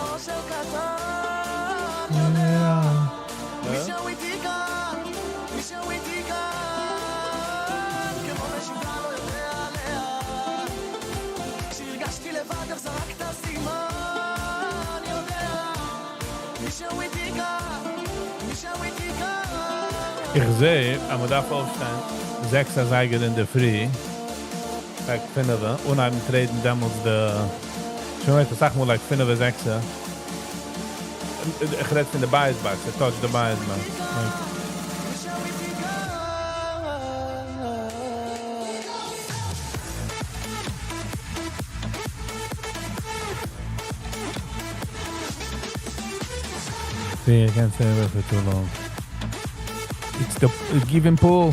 מישהו איתי כאן, מישהו איתי כאן, כמו משוגע לא יודע לאן. כשהרגשתי לבד איך זרקת סימן, יודע. מישהו איתי כאן, מישהו איתי כאן.
איך זע, אז מען דארף אויפשטיין זעקס אזייגער אין דער פרי, like פינף, און I'm trading דעמאלטס די, שוין ווייטער, זאג מאל like פינף, זעקס. איך רעד פון די buyers box, איך touch די buyers box. Like,
מישהו איתי כאן.
See, I can't stay away for too long. It's the given pool.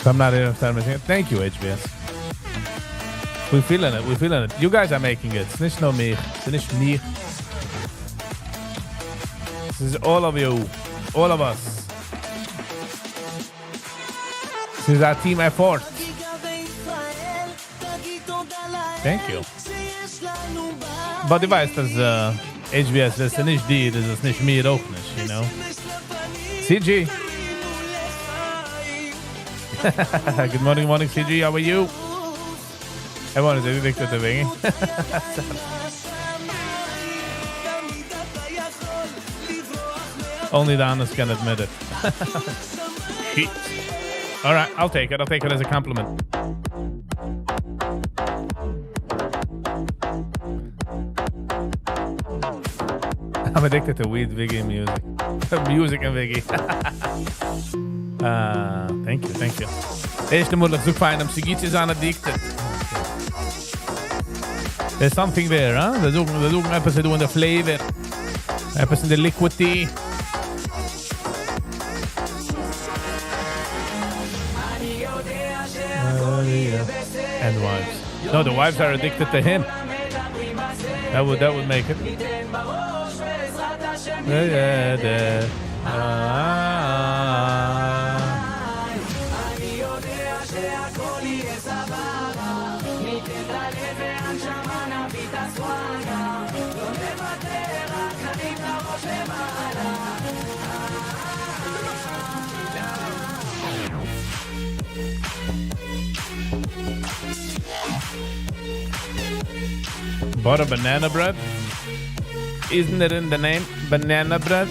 So I'm not here to Thank you, HBS. We're feeling it. We're feeling it. You guys are making it. ס'איז נישט נאר מיך. ס'איז נישט מיך. This is all of you. All of us. This is our team effort. Thank you. But דו ווייסט, אז HBS, דאס איז נישט דיר, דאס איז נישט מיר אויך נישט, you know? CG. Good morning, morning, CG. How are you? Everyone is addicted to Biggie. Only the honest can admit it. Shit. All right, I'll take it. I'll take it as a compliment. I'm addicted to weed, Biggie music. Music and Biggie. Thank you, thank you. ערשטע מאל איך זאג פאר איינעם, ס'גוט צו זיין addicted. There's something there, huh? זיי זוכן עפעס דא אין די flavor. עפעס אין די liquid tea. And wives. No, the wives are addicted to him. That would make it. Yeah. Ah. Butter banana bread? Isn't it in the name? Banana bread?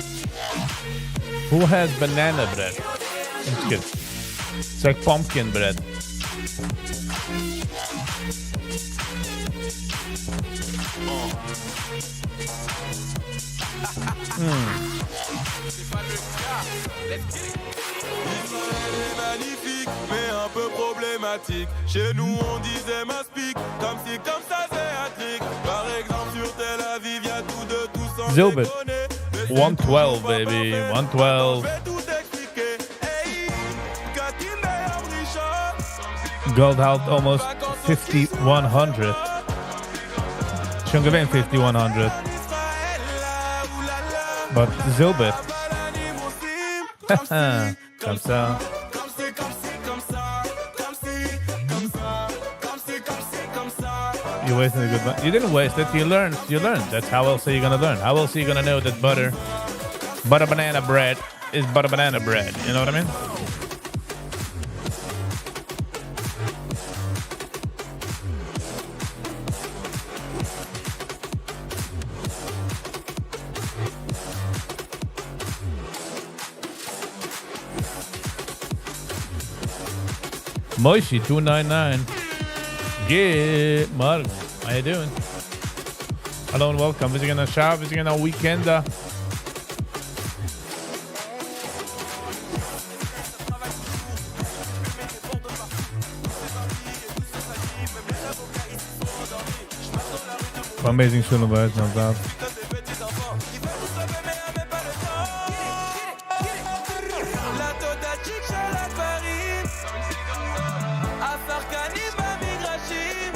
Who has banana bread? It's good. It's like pumpkin bread.
Magnifique, mais un peu problématique. Chez nous, on disait מספיק, comme si comme ça c'est un trick. Par exemple, sur Tel Aviv, y a tout de tout sans
Zilbert.
déconner. Mais c'est
112,
toujours pas
baby.
parfait.
112.
Je vais tout expliquer. Hey, פקקים ביום ראשון.
Gold האלט almost 5100. שוין געווען 5100. But Zilbert. Comme ça.
Comme ci, comme ci, comme ça. Comme ci, comme ça. Comme ci, comme ci, comme ça.
You wasted a good one. You didn't waste it. You learned. You learned. That's how else are you gonna learn? How else are you gonna know that butter banana bread is butter banana bread? You know what I mean? Moishi 299. גוט מארגן. How you doing? Hello and welcome. Visiting on Shabbos, visiting on weekend. Amazing Shalom Bayit, no doubt.
La תודעתית של הדברים השחקנים במגרשים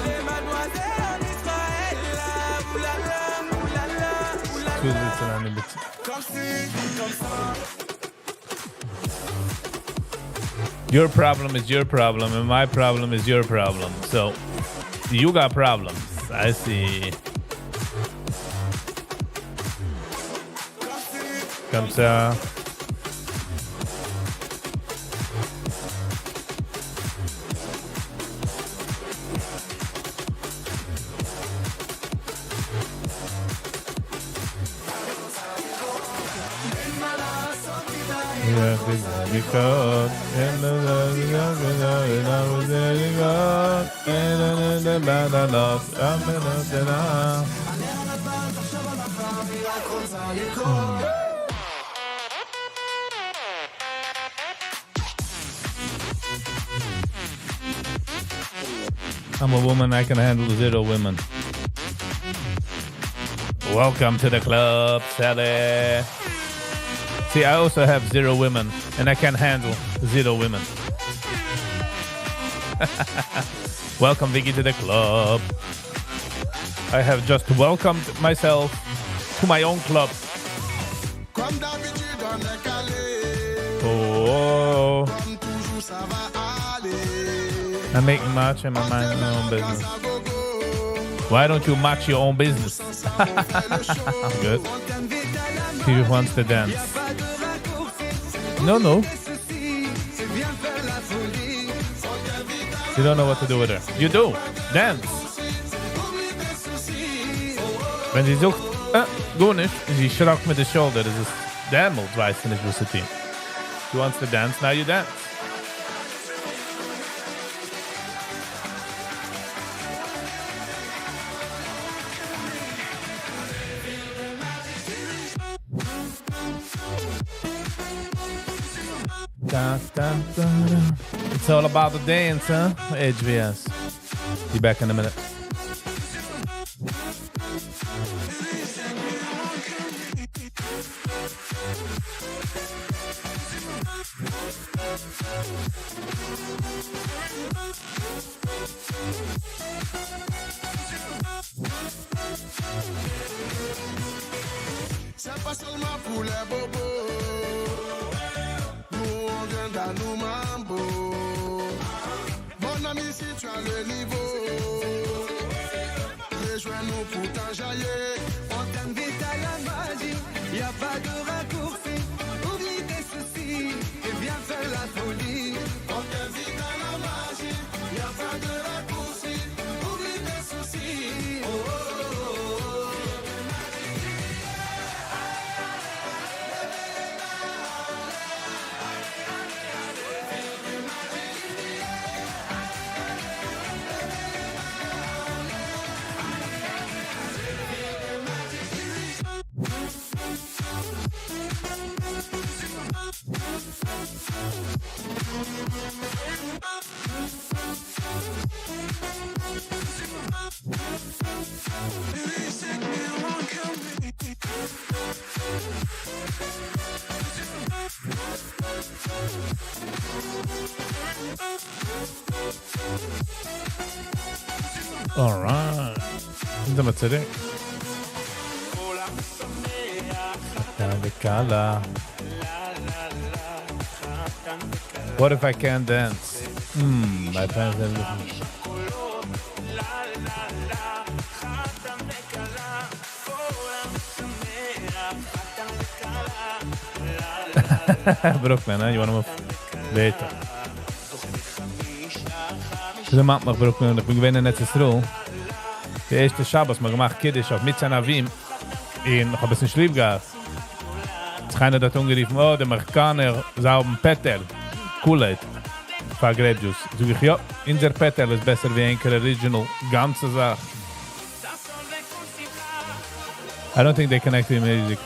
Les mademoiselles en Israël oulala, oulala, oulala. Comme ci, comme ça.
Your problem is your problem, and my problem is your problem. So you got problems. I see. Comme ça. Yeah, because I'm a woman, I can handle zero women. Welcome to the club, Sally. See, I also have zero women, and I can handle zero women. Welcome, Vicky, to the club. I have just welcomed myself to my own club.
Comme d'habitude, on est calé.
Oh,
Comme toujours, ça va aller.
I'm making match and I mind my own business. Why don't you match your own business? I'm good. He wants to dance. No. You don't know what to do with her. You do. Dance. ווען זי זאגט, גארנישט, זי shrugged מיט די shoulder, דאס איז דעמאלט ווייסטו נישט וואס צו טון. She wants to dance, now you dance. Da, da, da, da. It's all about the dance, huh? HVS. Be back in a minute.
C'est pas seulement pour les bobos. Nous on vient dans nous mambo. Mon ami, si tu as le niveau, rejoins-nous pour t'enjailler.
On t'invite à la magie, y a pas de raccourci. Oublie tes soucis et viens faire la folie.
On t'invite à la magie, y a pas de raccourci. Oublie tes soucis.
Alright. זענען מיר צוריק. חתן וכלה. What if I can't dance? Mm, my parents never listen. Brooklyn, eh? You wanna move later. ס'איז דערמאנט מיך Brooklyn, איך בין געווען אין ארץ ישראל. די ערשטע שבת מ'האט געמאכט קידוש אויף מיץ ענבים און איך האב עס נישט ליב געהאט. האט זיך איינער דארט אנגערופן, oh, די אמעריקאנער זיי האבן פעטעל, Kool-Aid, פאר grape juice. זאג איך, יא, אונזער פעטעל איז בעסער ווי ענקער original גאנצע זאך. I don't think they connect to music.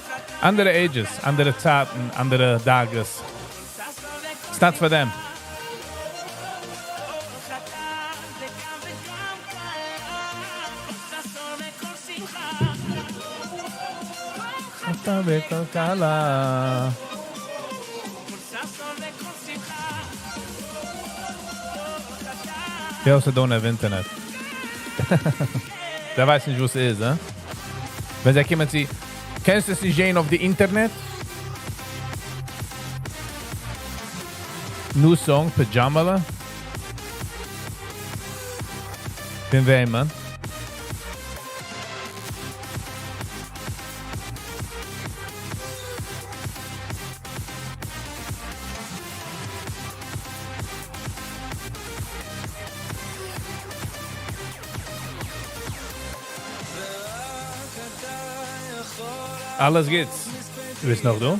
אנדערע ages, אנדערע צייטן, אנדערע דאגות. It's not for them. חתן וכלה. They also don't have internet. דער ווייסט נישט, וואס ס'איז, אה? ווען זיי קומען צו, קענסט עס נישט זען אויף די אינטערנעט? New song, Pajamala. פון וועמען? אלעס גוטס. דו ביסט נאך דא?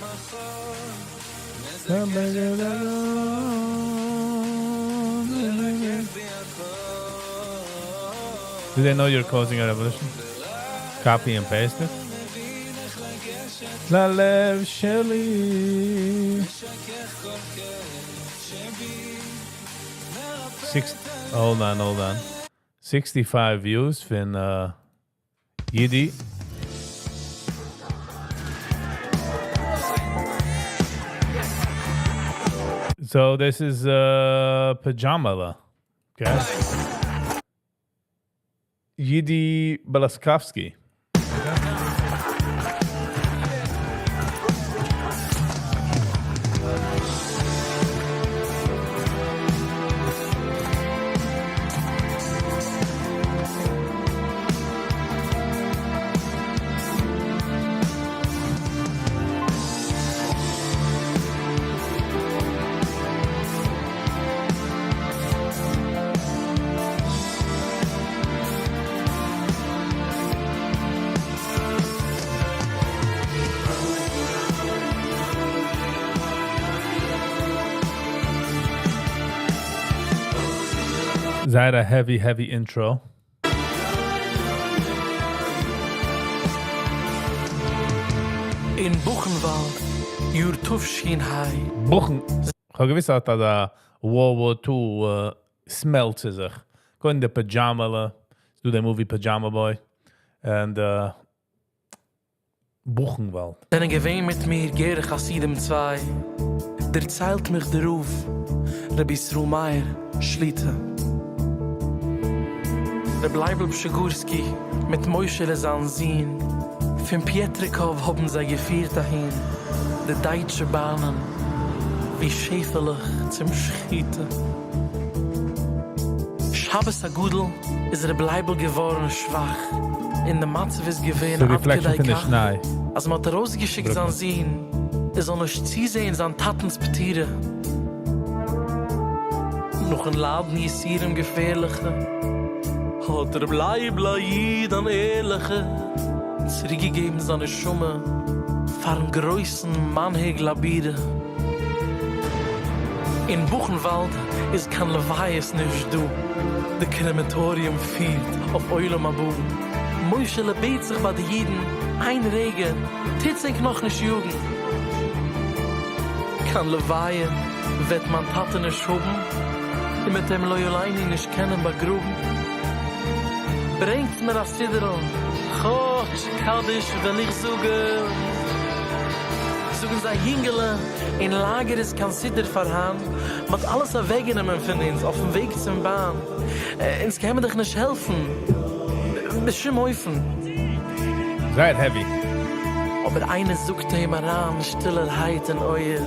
Do they know you're causing a revolution? Copy and paste it? ללב שלי. Six, hold on, hold on. 65 views פון Yidi. So this is Pajamala. Okay. Yidi Belaskovsky. זייער א heavy, heavy intro.
אין בוכנוואלד, יאר תש"ה.
בוכן. איך האב געוויסט אז דא World War II smell צו זיך. קודם די Pajamala. דא די movie Pajama Boy. And בוכנוואלד.
זענען געווען מיט מיר גערער חסידים צוויי. דערציילט מיך דער רב, רבי ישראל מאיר שליט"א. רבי לייבל פשעגורסקי מיט מוישעלע זיין זון. פון פיעטריקאוו האבן זיי געפירט אהין די דייטשע באנען, ווי שעפעלעך צום שחיטה. שבת הגדול איז רבי לייבל געווארן שוואך, און די מצב איז געווען
The
עד
reflection
כדי
פון די
כך,
שניי.
אז מ'האט ארויסגעשיקט זיין זון ער זאל נישט צוזען זיין טאטנ'ס פטירה. נאכן ליידן יסורים געפערליכע, האט ר' לייבל א איד אן ערליכע, צוריקגעגעבן זיין נשמה פארן גרויסן מנהיג לבירה. אין בוכנוואלד איז קיין לוויות נישט דא, די קרעמעטאריום פירט אויף עולם הבא. מוישעלע בעט זיך ביי די אידן, איין רגע, טוטס ענק נאכנישט יאגן. קיין לוויה וועט מיין טאטע נישט האבן, און מ'וועט אים לא עלינו נישט קענען באגראבן. ברענגטס מיר א סידור'ל, כאטש קדיש וועל איך זאגן. זאגן זיי, יונגעלע, אין לאגער איז קיין סידור פארהאן, מ'האט אלעס אוועקגענומען פון אונז אויפן וועג צום באן, אונז קען מען דיך נישט העלפן בשום אופן.
זייער heavy.
אבער איינער זאגט אים אריין שטילערהייט אין אויער,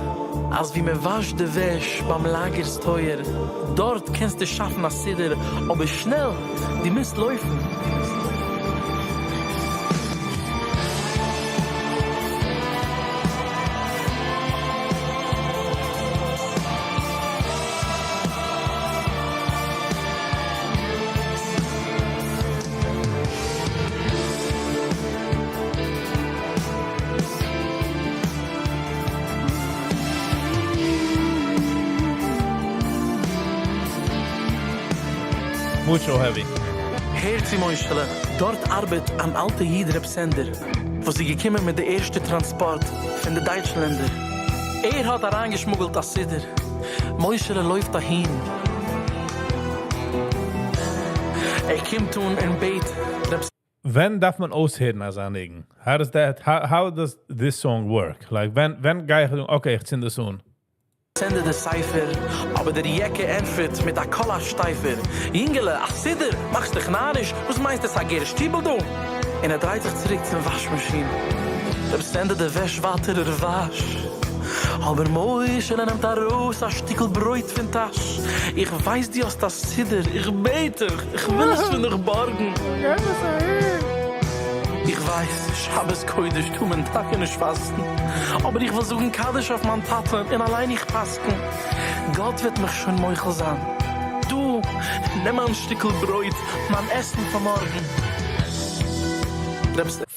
אז ווי מען וואשט די וועש ביים לאגער'ס טויער, דארט קענסטו שאפן א סידור, אבער שנעל, דו מוזט לויפן.
Mucho heavy.
הער צו מוישעלע, דארט ארבעט אן אלטע איד ר' סענדער, וואס איז געקומען מיט די ערשטע טראנספארט פון די דייטשלענדער. ער האט אריינגעשמוגלט א סידור. מוישעלע לויפט אהין. ער קומט אן און בעט ר'.
ווען דארף מען אויסהערן אזא ניגון? How does that, how does this song work? Like, ווען, ווען גיי איך זאגן, okay, איך צינד דאס אן?
סענדער די ספר, אבער דער יעקע ענטפערט מיט א קול א שטייפער, יונגעלע, א סידור? מאכסט דיך נאריש? וואס מיינסטו ס'א גערער שטיבל דא? און ער דרייט זיך צוריק צום וואש מאשין. ר' סענדער די וועש ווייטער ער וואש. אבער מוישעלע נעמט ארויס א שטיקל ברויט פון טאש, איך ווייס דו האסט א סידור, איך בעט דיך, איך וויל עס פון דיך בארגן. איך ווייס, שבת קודש טאר מען טאקע נישט פאסטן, אבער איך וויל זאגן קדיש אויף מיין טאטע און אליין איך פסק'ן, גאט וועט מיך שוין מוחל זיין. דא, נעם מיין שטיקל ברויט, מיין עסן פאר מארגן.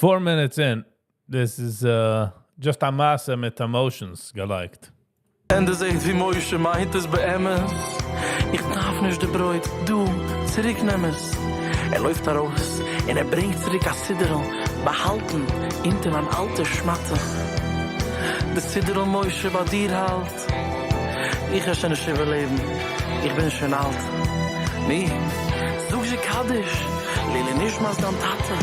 4 minutes in, this is just א מעשה מיט emotions געלייגט.
סענדער זעט ווי משה מיינט עס באמת. איך דארף נישט די ברויט, דא, צוריק נעם עס. ער לויפט ארויס און ער ברענגט צוריק א סידור'ל באהאלטן אונטער אן אלטע שמאטע. די סידור'ל משה ביי דיר האלט. איך וועל שוין נישט איבערלעבן, איך בין שוין אלט. נו, זאג זשע קדיש, לעילוי נשמת דיין טאטע.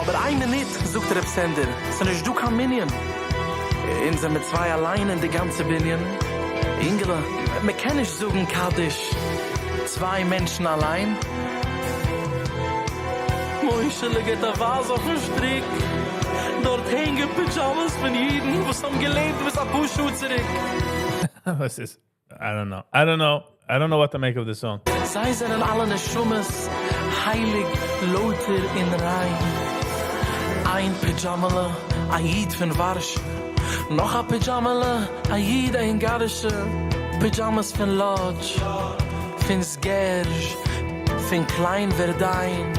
אבער איין מינוט, זאגט ר' סענדער, ס'נישט דא קיין מנין. אונז זעמיר צוויי אליין אין די גאנצע בנין. אינגעלע, מ'קען נישט זאגן קדיש צוויי מענטשן אליין. מוישעלע געט א ווייז אויפן שטריק, דארט הענגען פידזשאמעס פון אידן וואס האבן געלעבט ביז אפאר שעה צוריק.
וואס איז? I don't know. I don't know. I don't know what to make of this song.
זיי זענען אלע נשמות, הייליג, לויטער און ריין. איין פידזשאמעלע, א איד פון ווארשע. נאך א פידזשאמעלע, א איד א אונגארישע. פידזשאמעס פון לאדזש, פון סגערזש, פון קליין ווערדיין.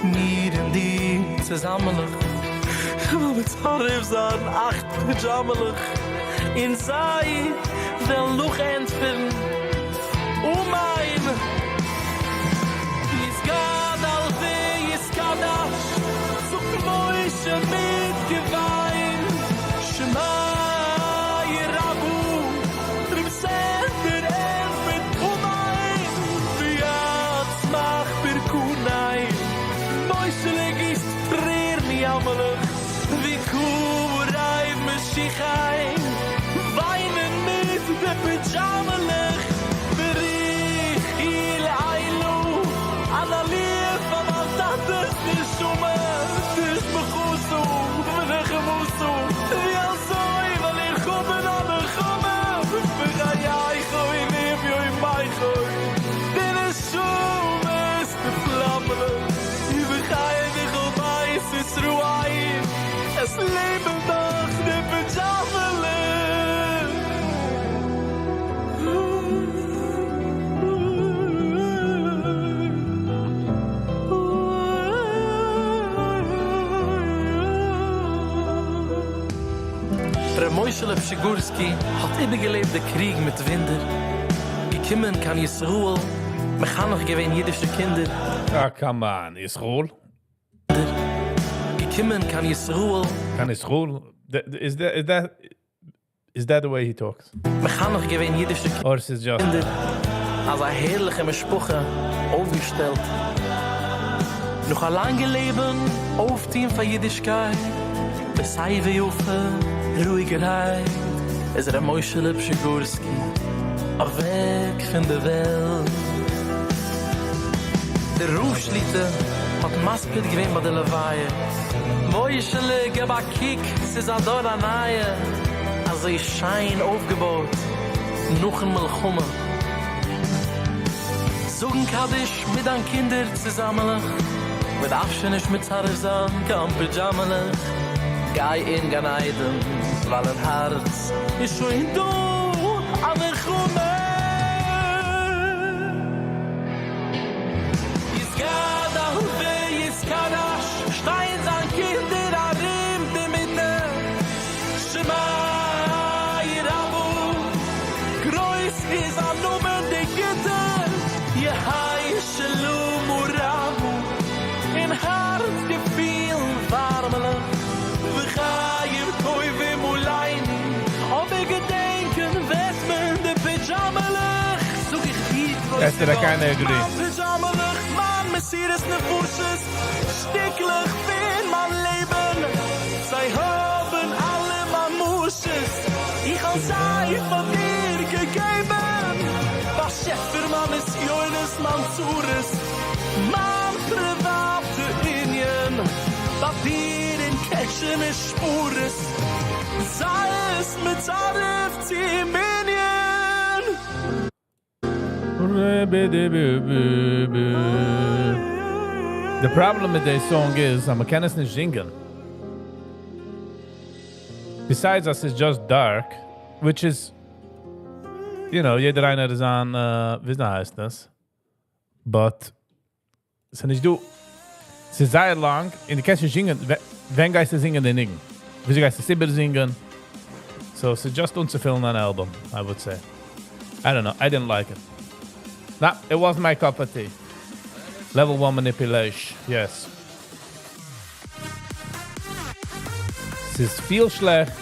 מיר און דיר צוזאמענלעך, וועלן מצרף זיין אכט פידזשאמעלעך, און זיי וועלן נאך ענטפערן אמן. יתגדל ויתקדש, זאגט משה מיט געוויין, שמיה רבא, ר' סענדער ענטפערט אמן, ויצמח פורקניה, מוישעלע גיסט טרערן יאמערליך, ווי קרוב משיחי, וויינען מיט די פידזשאמעלעך, בריך לעילא, אן עליה פאר מיין טאטע'ס נשמה, תשמחוסו ונחמוסו, ווי אזוי וועל איך האבן א נחמה, בחייכו וביומייכו, די נשמות די פלאמעלעך, ובחי וכל בית ישראל, עס לעבן נאך די פידזשאמעלעך. ר' מוישעלע פשיגורסקי האט איבערגעלעבט די קריג מיט וואונדער, געקומען קיין ישראל, מחנך געווען אידישע קינדער.
Ah, come on, ישראל?
געקומען קיין ישראל.
קיין ישראל? Is that, is that Is that the way he talks?
מחנך געווען אידישע
Or ס'איז just
קינדער, אזא הערליכע משפחה אויפגעשטעלט. נאך א לאנגע לעבן אויפטוהן פאר אידישקייט, בשיבה יפה, רואיגערהייט, איז ר' משה פשעגורסקי אוועק פון די וועלט. דער רב שליטא האט מספיד געווען ביי די לוויה, מוישעלע געב א קוק ס'איז א דור א נייע, אזוי שיין אויפגעבויט נאכן מלחמה. זאגן קדיש מיט דיין קינדער צוזאמעלעך, מ'דארף שוין נישט מצרף זיין קיין פידזשאמעלעך, גיי אין גן עדן ווייל אין הארץ איז שוין דא א נחמה. יתגדל ויתקדש, שטייען זיין קינדער ארום די מיטה, שמיה רבא, גרויס איז זיין נאמען די גוטע, יהא שלמא רבא, אין הארץ געפילן ווארעמלעך, וחיים טובים עלינו, אבער געדענקען וועט מען די פידזשאמעלעך, זאג איך דיר
Esther,
גרויסע
I kinda
גאט,
agree.
מיין פידזשאמעלעך, מיין מסירות נפשות, שטיקלעך פון מיין לעבן, זיי האבן אלע ממשות, איך האב זיי פאר דיר געגעבן, באשעפער מיין נסיונות, מיין צרות, מיין פריוואטע ענין, ביי דיר אין קעשענע שפארעס, זיי עס מצרף צום מנין.
The problem מיט די song איז, אז מ'קען עס נישט זינגען. Besides, אז ס'איז just dark, which is, יעדער איינער איז אן, ווי הייסט דאס? But, ס'איז נישט דא, ס'איז זייער לאנג, און דו קענסט נישט זינגען, ווען גייסטו זינגען די ניגון? וויאזוי גייסטו עס איבערזינגען? So, ס'איז just אנצופילן אן album, I would say. I don't know, I didn't like it. Nah, it wasn't my cup of tea. Level 1 manipulation, yes. ס'איז פיל שלעכט.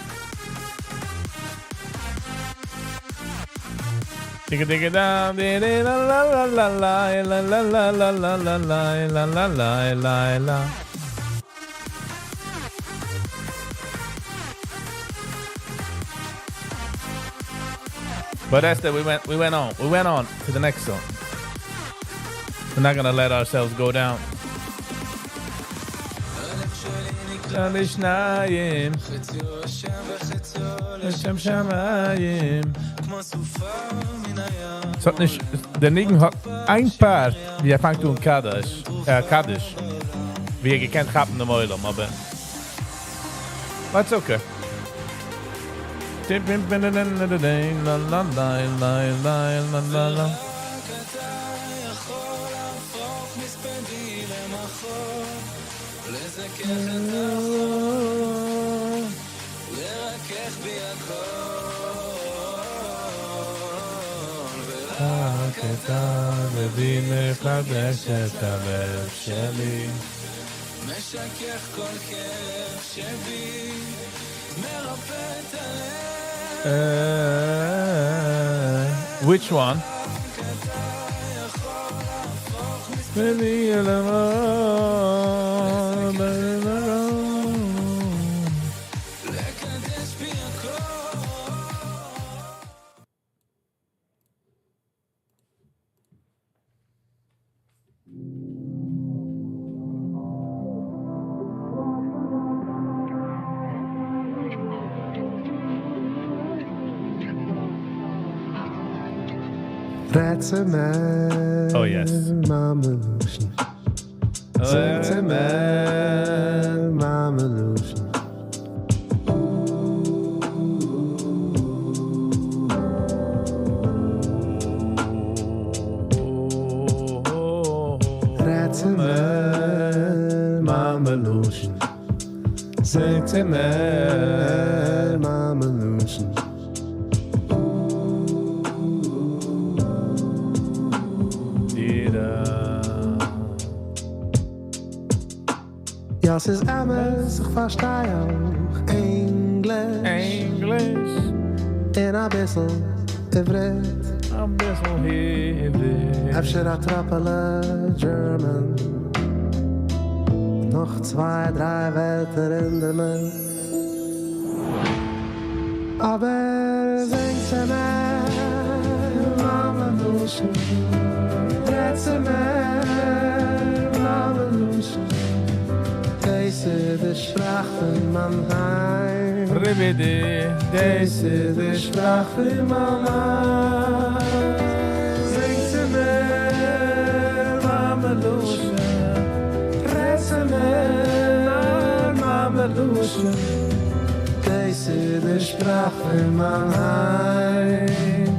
Tigga digga da, di di la la la la la la la la la la la la la la la la la. But Esther, we went on to the next song. We're not gonna let ourselves go down. לשניים, לשם שמיים. ס'האט נישט, דער ניגון האט איין part, ווי ער פאנגט אן קדיש, קדיש, ווי ער געקענט כאפן דעם עולם, אבער That's okay. La la la la la la la la. רק אתה מבין מחדש את הלב שלי.
משכך כל כאב שבי, מרפא את הלב.
Which one? מביא אל המון,
לקדש בי הכל.
רעדט צו מיר,
Oh, yes.
מאמע לשון. זאגט צו מיר, מאמע לשון. רעדט צו מיר, מאמע לשון. זאגט צו מיר, מאמע לשון.
דירה.
יא, ס'איז אמת, איך פארשטיי אויך English.
English.
און אַ ביסל עבֿריתּ.
אַ ביסל עבֿריתּ.
אפֿשר אַ טראָפּעלע German. נאָך צוויי, דרײַ ווערטער אין דער מיט. אָבער זינגט צו מיר, מאַמע לשון. רעדט צו מיר, מאַמע לשון. דאָס איז די שפּראַך פֿון מײַן היים.
ריבידי.
דאָס איז די שפּראַך פֿון מײַן האַרץ. זינגט צו מיר, מאַמע לשון. רעדט צו מיר, מאַמע לשון. דאָס איז די שפּראַך פֿון מײַן היים.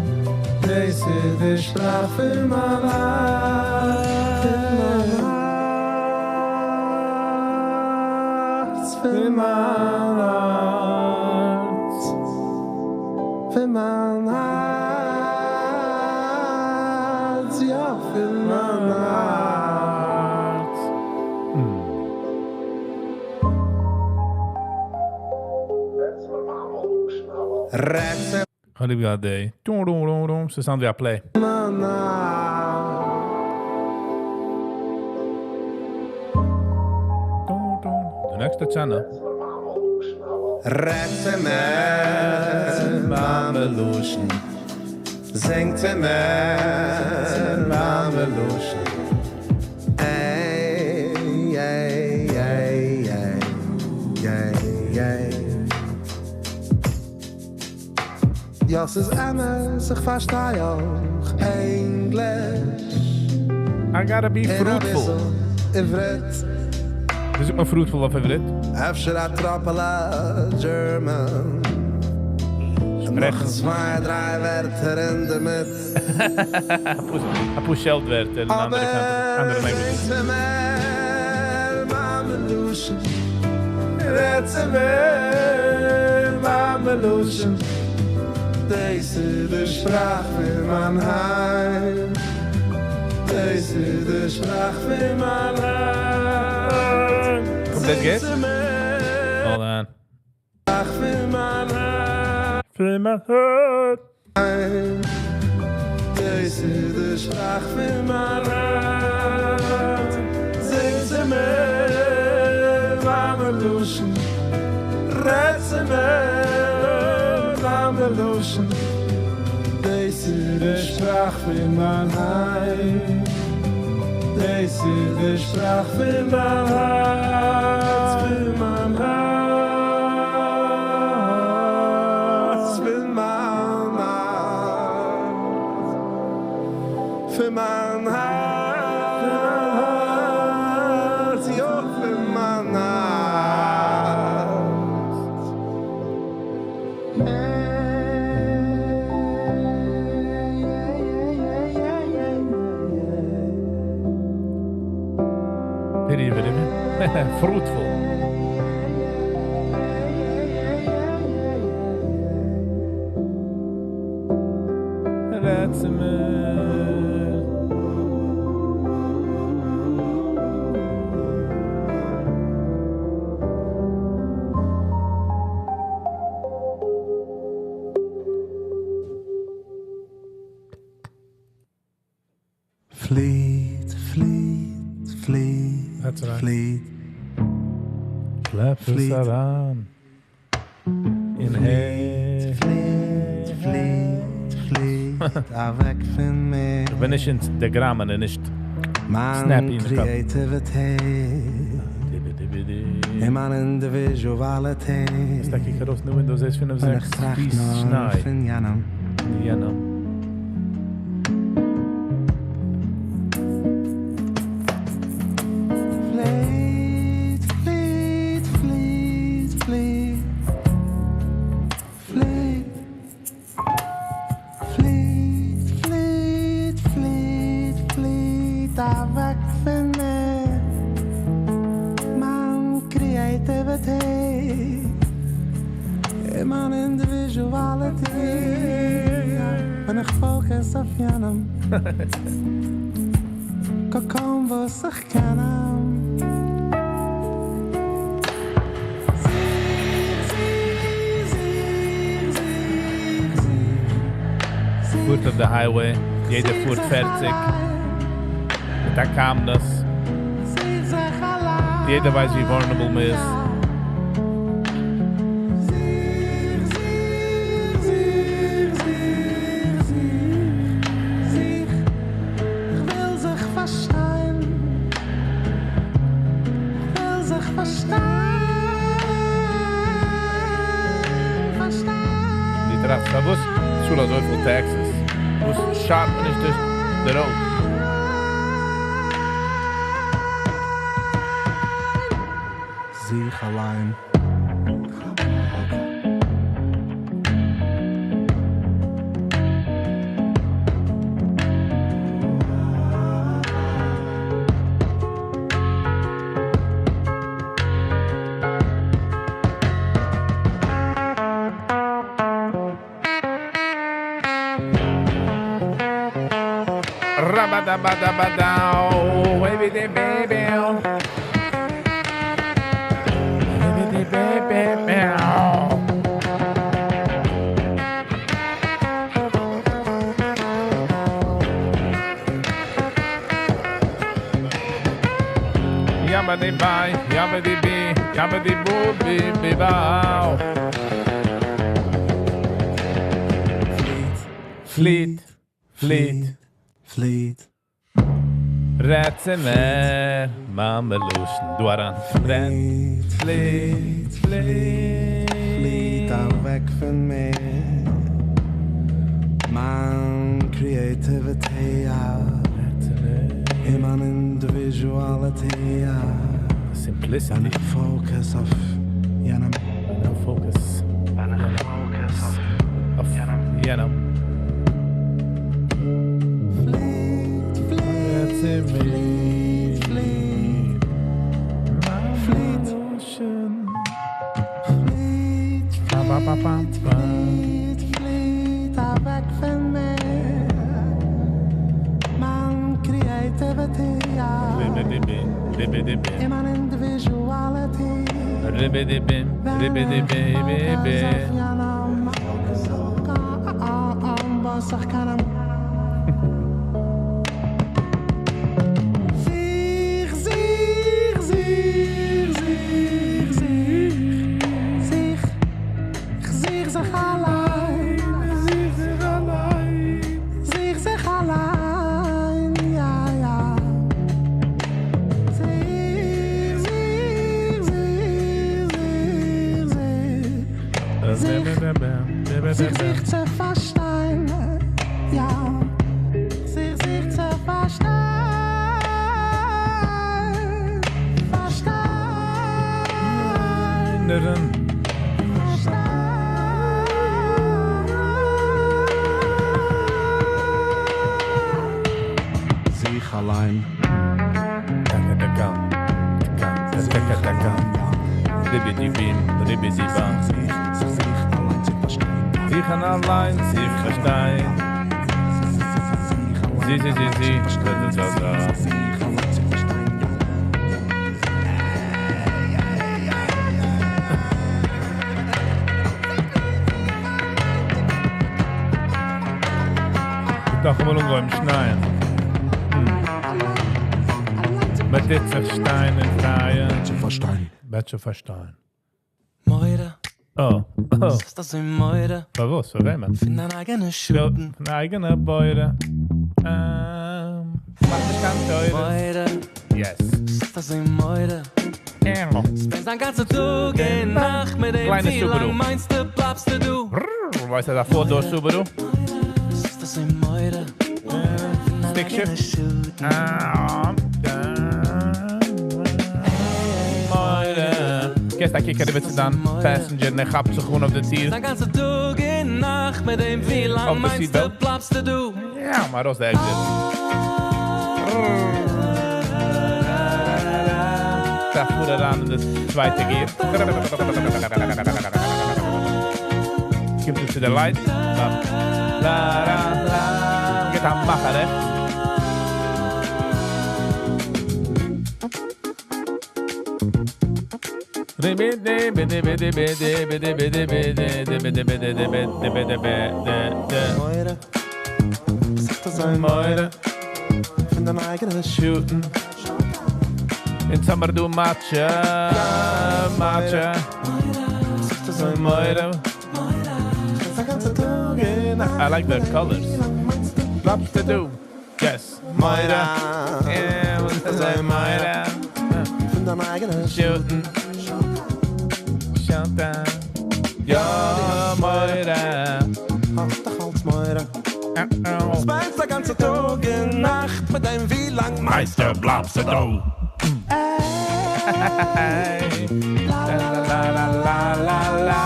דאָס איז די שפּראַך פֿון מײַן האַרץ. פֿון מײַן האַרץ, פֿון מײַן האַרץ. פֿון מײַן האַרץ, יאָ, פֿון מײַן האַרץ. רעדט צו
כ'האָב ליב געהאַט די. דום, דום, דום, דום. ס'sound ווי אַ play.
מײַן האַרץ.
דום, דום. די נעקסטע סצענע.
רעדט צו מיר, מאַמע לשון. זינגט צו מיר, מאַמע לשון. איי, איי, איי, איי, איי, איי. יאָ, ס'איז אמת, איך פֿאַרשטיי אויך ענגליש.
I gotta be
און אַ
fruitful.
ביסל עבֿריתּ.
ווי זאָגט מען fruitful אויף עבֿריתּ?
אפֿשר אַ טראָפּעלע German. נאָך צוויי, דרײַ ווערטער אין דער מיט.
אַ פּאָר שעלטווערטער אין אַנדערע country, אַנדערע languages.
זינגט צו מיר, מאַמע לשון. רעדט צו מיר, מאַמע לשון. דאָס איז די שפּראַך פֿון מײַן היים. דאָס איז די שפּראַך פֿון מײַן האַרץ.
קומט דאָס גוט? Hold on.
שפּראַך פֿון מײַן האַרץ.
פֿון מײַן האַרץ.
דאָס איז די שפּראַך פֿון מײַן האַרץ. זינגט צו מיר, מאַמע לשון. רעדט צו מיר, מאַמע לשון. דאָס איז די שפּראַך פֿון מײַן היים. דאָס איז די שפּראַך פֿון מײַן האַרץ. פֿון מײַן האַרץ. פֿון מײַן האַרץ. פֿון מײַן האַרץ. יאָ, פֿון מײַן האַרץ.
Pity, pity, Fruitful. רעדט צו מיר.
פֿליט, פֿליט, פֿליט,
That's right.
פֿליט.
שלעפּ עס
פֿליט.
אַרײַן. אין
פֿליט, פֿליט, פֿליט, פֿליט, אַוועק פֿון מיר.
איך בין נישט אין דער grammar, נישט
מײַן
snappy אין דער קאָפּ.
קריאַטיוויטעט. און מײַן אינדיווידואַליטעט.
איז דאָ קוק אַרויס, Windows 6, 5,
ווען איך
6,
טראַכט
פֿיס
נאָר
שניי.
פֿון יענעם.
יענעם.
פֿליט, פֿליט, פֿליט, פֿליט. פֿליט. פֿליט, פֿליט, פֿליט, פֿליט, אַוועק פֿון מיר. מײַן קריאַטיוויטעט. און מײַן אינדיווידואַליטעט. ווען איך focus אויף יענעם. קוים וואָס איך קען אים. זיך, זיך, זיך, זיך, זיך.
פארט אויף די highway, יעדער פארט 40. מיט א calmness. יעדער ווייסט ווי vulnerable מען איז.
זיך, זיך, זיך, זיך, זיך, זיך. איך וויל זיך פארשטיין. איך וויל זיך פארשטיין. פארשטיין.
די טראכסט, פארוואס צאל אזויפיל taxes? וואס שאדט מען נישט די road?
זיך אליין.
Rabadabadabadao, baby baby. Baby baby. Yabba bye, yabba di bi, yabba di boo bi bi bow. פליט, פליט,
פליט.
רעדט צו מיר, מאמע לשון, דו אריין. פליט, פליט, פליט.
פליט אוועק פון מיר. מיין creativity, אין מיין individuality,
Simplicity.
און איך focus אויף יענעם.
No focus.
און איך focus
אויף יענעם.
פליט, פליט, פליט, פליט. פליט. פליט, פליט, פליט, פליט אוועק פון מיר. מיין creativity, אין מיין individuality.
Ribbidi-bim, ribbidi-bi-bi-bi.
וואס איך קען זיך, זיך, זיך, זיך, זיך, זיך, איך זיך זיך אליין, זיך זיך אליין, זיך זיך אליין, יא, יא. זיך, זיך, זיך, זיך, זיך, זיך, זיך, זיך צו פארשטיין, יא. זיך, זיך צו פארשטיין, פארשטיין. פארשטיין.
זיך אליין.
טאקע טאקע, טאקע טאקע. Ribbidi-bim, ribbidi-bam.
זיך, זיך, זיך אליין צו פארשטיין.
זיך אליין, זיך פארשטיין. זי, זי, זי, זי, da, da, da, da.
זיך אליין צו פארשטיין.
דאך אמאל אנגעהויבן שנייען. מען טוט זיך שטיין און פרייען.
צו פארשטיין.
וועט צו פארשטיין.
מורא.
Oh. Oh.
ס'איז אזוי מורא.
פארוואס? פאר וועמען?
פון דיין אייגענע שאטן.
פון אייגענע בויערע. מאך נישט קיין טויערע.
מורא.
Yes.
ס'איז אזוי מורא. Spend דיין גאנצע טאג און נאכט מיט דעם
קליינע
ווי
Subaru.
לאנג מיינסטו בלייבסטו דא?
ווייסטו, דא four-door Subaru?
ס'איז אזוי מורא.
Stick shift. געסט א קוק אריבער צו דיין passenger און ער כאפט זיך אן אויף די טיר.
דיין גאנצע טאג און נאכט מיט דעם ווי לאנג
אויף די
מיינסטו
seatbelt.
בלייבסטו דא?
יא, מאל ארויס די exit. דא פאר אריין אין די צווייטע gear. קומט עס צו די light. La, la, la. גייט א מאך רעכטס.
מורא.
אזוי מורא פון דיין אייגענע
שאטן. אין summer דו מצה, מצה. אזוי מורא. I like the colors. בלייבסט דו. Yes. מורא. Yeah, אזוי מורא.
פון דיין אייגענע
שאטן. שאטן. יא, מורא.
האסט דאך אלץ מורא. ס'וויינסט א גאנצע טאג און נאכט מיט דעם ווי לאנג
מייסטער בלייבסט דו. La la la la la la la.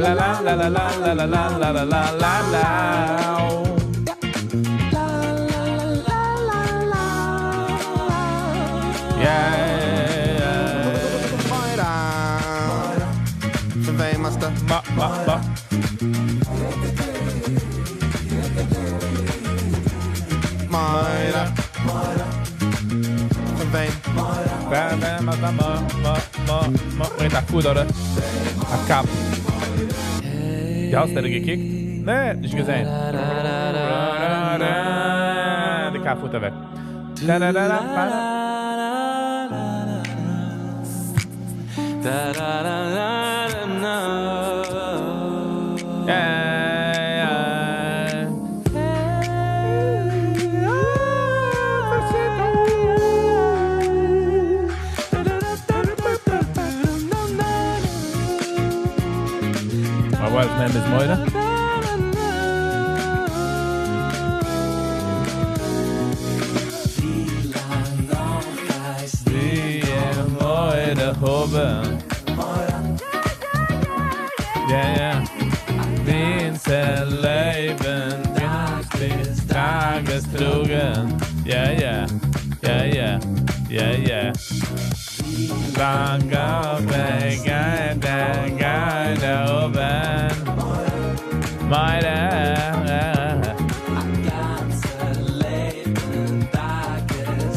La la la la la la la la la la la la. Yeah.
מורא. פון וועם האסטו?
Ma, ma, ma.
מורא. פון וועם?
Ba, ba, ma, ba, ma, ma, ma, ma. מיט א פוד, אדער? א קאפ. די האסט ער געקוקט? נע, נישט געזען. די קאפ פארט אוועק. Da, da, da, da, ba.
Da da da da da na.
Yeah, yeah. My wife's name is Moira. האבן. Yeah, yeah. בין לעבן, דאס טאגעס טראגן. Yeah, yeah. Yeah, yeah. Yeah, yeah. לאנג וועג גיין, גיין, גיין, אויבן. מורא.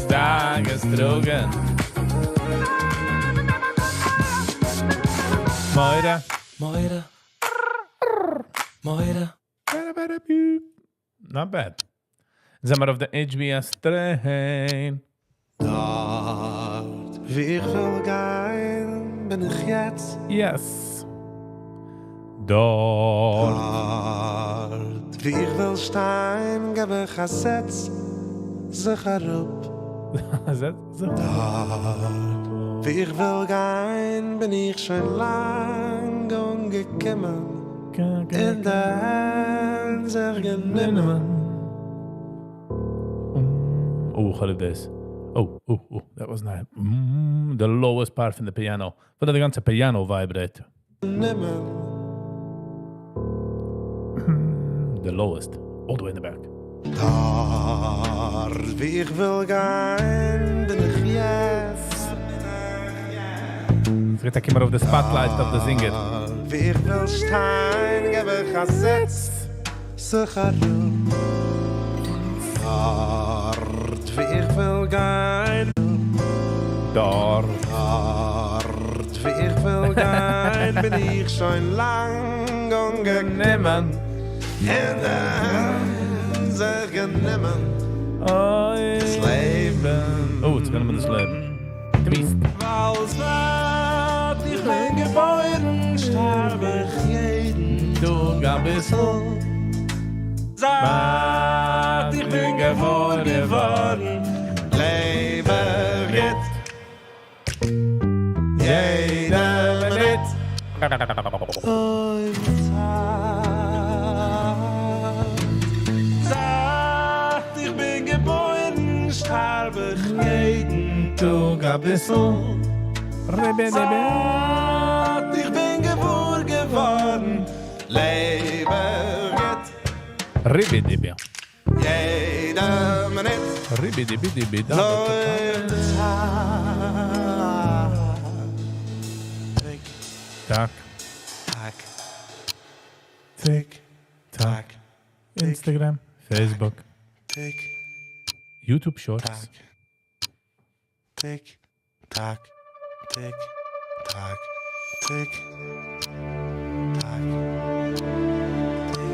טאגעס טראגן. מורא.
מורא. מורא.
Not bad. זענען מיר אויף the HBS train.
דארט, וואו איך וויל גיין, בין איך יעצט.
Yes. דארט.
דארט, וואו איך וויל שטיין, געב איך א זעץ זיך אראפ.
זעץ זיך?
דארט, וואו איך וויל גיין, בין איך שוין לאנג אנגעקומען. אין די הענט זיך גענומען.
Oh, איך האב דאס. Oh, that was nice. The lowest part from the piano. פון די גאנצע piano vibrate.
נעמען.
The lowest. All the way in the back.
דארט, וואו איך וויל גיין, בין איך יעצט.
עס גייט קומען אויף the spotlight of the singer.
דארט, וואו איך וויל שטיין, געב איך א זעץ זיך אראפ. דארט, וואו איך וויל גיין.
דארט.
דארט, וואו איך וויל גיין, בין איך שוין לאנג אנגעקומען. אין די הענט זיך גענומען.
אוי.
דאס לעבן.
Oh, it's גענומען דאס לעבן. Twist.
ווייל זייט איך בין געבוירן, שטארב איך יעדן
טאג א ביסל.
זייט איך בין געוואר געווארן, לעב איך גוט. יעדע מינוט. אוי, זייט איך בין געבוירן, שטארב איך יעדן טאג א ביסל. זייט איך בין געוואר געווארן, לעב איך גוט.
ריבי-דיבי.
יעדע מינוט.
ריבי-דיבי-דיבי.
לויפט די צייט. Tick.
טאק.
טאק.
Tick.
טאק.
Instagram, Facebook,
Tick.
YouTube Shorts.
טאק. Tick. טאק. Tick. טאק. Tick. טאק. Tick.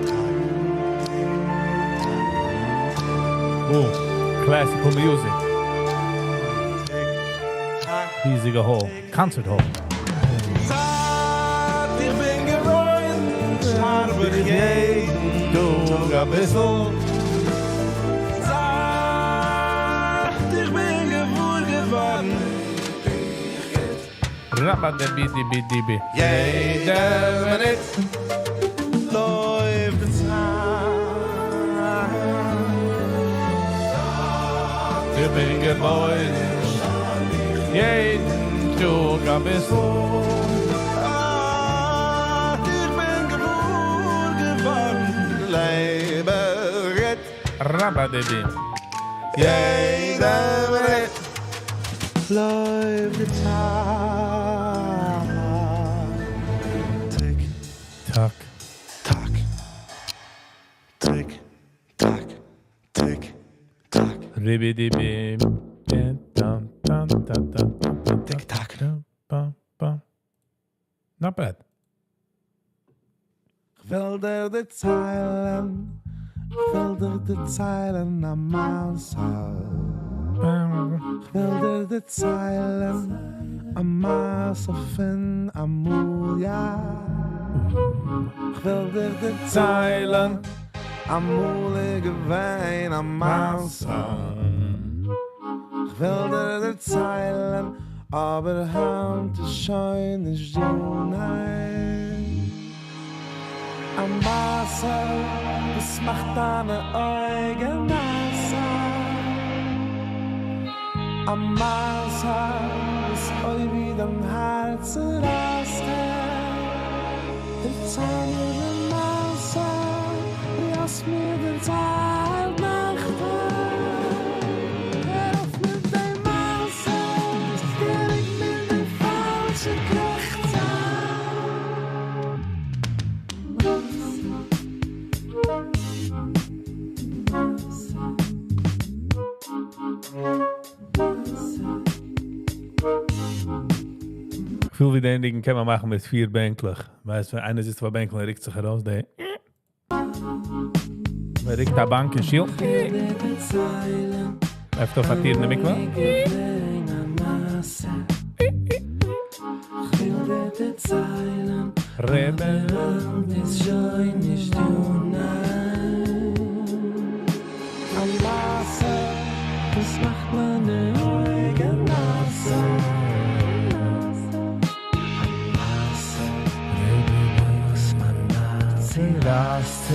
טאק.
Oh, classical music. ריזיגע hall, concert hall.
זייט איך בין געבוירן, שטאַרב איך יעדן טאָג אַ ביסל. זייט איך בין געוואָר געוואָרן.
Rabba-de-bi-di-bi-di-bi.
יעדע מינוט לויפֿט די צײַט.
איך בין געבוירן, יעדן טאָג אַ ביסל.
זייט איך בין געוואָר געוואָרן, לעב איך
Rabba-de-bi.
יעדע מינוט לויפֿט די צײַט. Tick,
Tack.
tack. Tick, tack, tick, tack.
Ribbi-di-bi. Dun, dun, dun, dun, dun, dun, dun,
Tick, tack.
dun, bum, bum. Not bad.
כ'וויל דיר דערציילן, כ'וויל דיר דערציילן אַ מעשׂה. כ'וויל דיר דערציילן אַ מעשׂה פֿון אַמאָל, יאָ. כ'וויל דיר דערציילן, אַמאָל איז געווען אַ מעשׂה. כ'וויל דיר דערציילן, אָבער הײַנט איז שוין נישט דאָ, ניין. אַ מעשׂה, וואָס מאַכט דײַנע אויגן נאַס. אַ מעשׂה, וואָס אוי ווי דײַן האַרץ רײַסט. דערצייל מיר די מעשׂה, ווי האָסט מיר דערציילט נעכטן. הער אויף מיט די מעשׂה, גענוג מיט די פֿאַלשע קרעכצן.
איך פֿיל ווי דעם דינג קען מען מאַכן מיט פֿיר בענקלעך. ווייסט, ווען איינער זיצט אויף אַ בענקל און רוקט זיך אַרויס, דער מען רוקט אַ באַנק אין שול. עפֿנט אויף אַ טיר אין דער מקווה. רבי.
אַ מעשׂה, וואָס מאַכט מײַנע אויגן נאַס. אַ מעשׂה, וואָס מײַן האַרץ צערײַסט.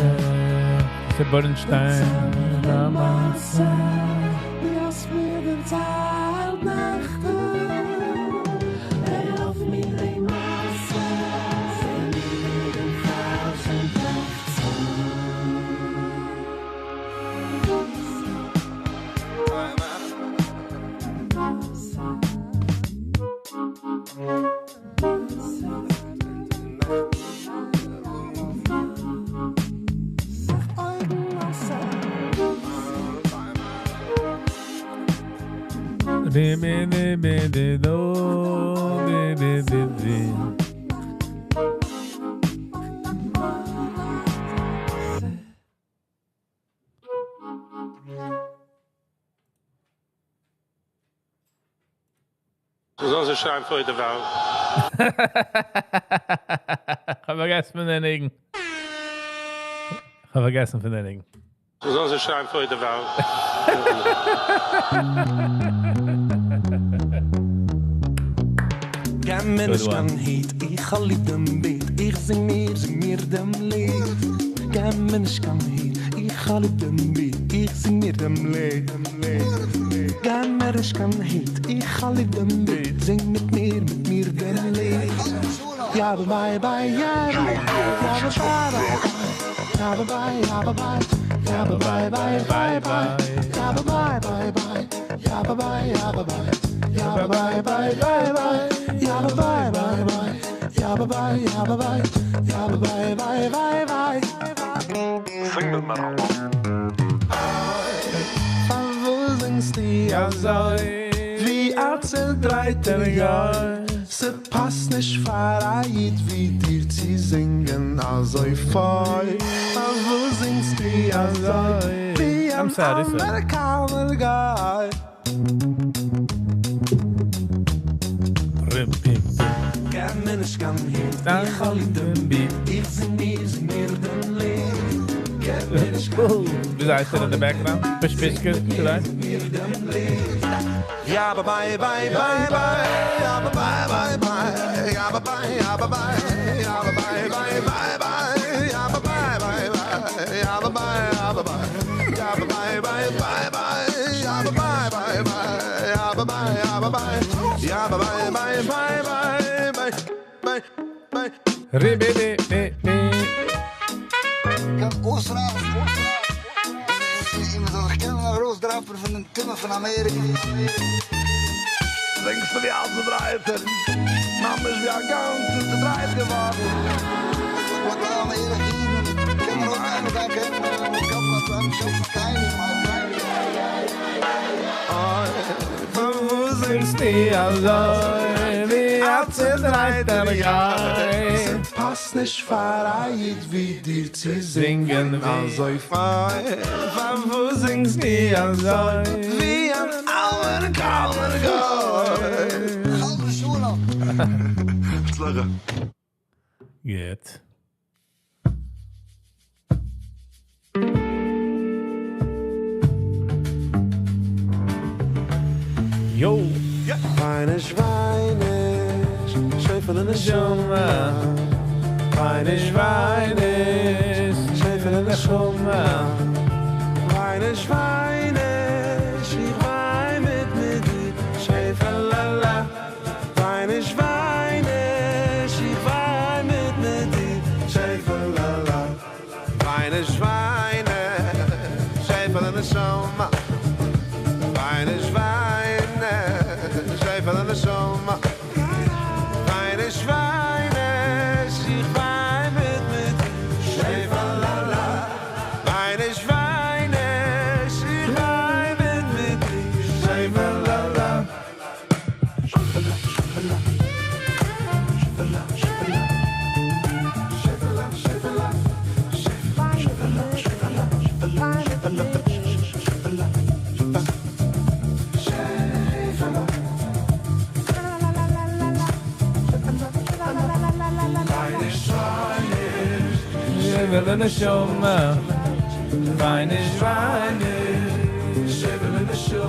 ס'איז Bernstein.
אַ מעשׂה, ווי האָסט מיר דערציילט נעכטן. הער אויף מיט די מעשׂה, גענוג מיט דעם פֿאַלשן קרעכצן.
Di, bi, di, bi, di, do, di, bi, di, di.
זאָלן זיי שרײַען פֿאַר דער וואַלד.
כ'האָב פֿאַרגעסן פֿון דעם ניגון. כ'האָב פֿאַרגעסן פֿון דעם ניגון.
זאָלן זיי שרײַען פֿאַר דער וואַלד.
גיב מיר
Good
נישט
one.
קיין hate, איך האָב ליב דעם beat. איך זינג מיר, זינג מיר דעם ליד. גיב מיר נישט קיין hate, איך האָב ליב דעם beat. איך זינג מיר דעם ליד. גיב מיר נישט קיין hate, איך האָב ליב דעם beat. זינג מיט מיר, מיט מיר דעם ליד. יאָ, bye, bye, יאָ, bye, יאָ, bye, bye. יאָ, bye, יאָ, bye. יאָ, bye, bye, bye, bye. יאָ, bye, bye, bye. יאָ, bye, יאָ, bye. יאָ, bye, bye, bye, bye. יאָ, bye, bye, bye. יאָ, bye, יאָ, bye. יאָ, bye, bye, bye, bye.
זינג מיט מיר.
וואָס זינגסטו אַזוי? ווי אַ צעדרייטער גוי. ס'פּאַסט נישט פֿאַר אַ ייִד ווי דיר צו זינגען אַזוי פֿוי. וואָס זינגסטו אַזוי? ווי
I'm sorry, sir.
אַמעריקאַנער גוי.
געב מיר נישט קיין hint, איך האָב ליב דעם beat. איך זינג מיר, זינג מיר דעם ליד. געב מיר נישט קיין hint,
Wie heißt der in the background? Fish vielleicht?
Ja, bye bye bye bye bye. Ja, bye bye bye. Ja, bye bye, ja, bye bye. Ja, bye bye bye bye. Ja, bye bye bye bye. Ja, bye bye, ja, bye bye. Ja, bye bye bye bye. Ja, bye bye bye. Ja, bye bye, ja, bye bye. Ja, bye bye bye bye bye. Bye bye.
Ribidi, bi, bi.
קען אויסרייסן. איך קען אַרויסדראַפּן פון דעם טומאה פון אַמעריקע.
זינגסטו ווי אַלץ דרייט זיך. ממש ווי אַ גאַנצע צעדרייט געוואָרן.
וואָס דאַ אַמעריקע קען מען אויך זיין, קען מען אויך זיין, קען מען
אוי, פון וואו
זינגסטו אַזוי, ווי אַ צעדרייטער גוי.
ס'פּאַסט נישט פאַר אַ ייד ווי דיר צו זינגען אַזוי פיין. פון וואו זינגסטו אַזוי, ווי אַן אַמעריקאַנער גוי.
חס ושלום.
הצלחה.
גוט. Yo.
וויין נישט, וויין נישט, שעפעלע נשמה. וויין נישט, וויין נישט, שעפעלע נשמה. וויין נישט, וויין נישט, איך וויין מיט מיט דיר, שעפעלע. וויין נישט, וויין נישט, איך וויין מיט מיט דיר, שעפעלע. וויין נישט, וויין נישט, שעפעלע נשמה. וויין נישט, וויין נישט, שעפעלע נשמה. וויין נישט, וויין נישט, איך וויין מיט מיט דיר, שעפעלע. וויין נישט, וויין נישט, איך וויין מיט מיט דיר, שעפעלע. שעפעלע, שעפעלע. שעפעלע, שעפעלע. שעפעלע, שעפעלע. שעפעלע, שעפעלע, שעפעלע, שעפעלע, שעפעלע.
שעפעלע נשמה. וויין נישט, וויין נישט, שעפעלע נשמה.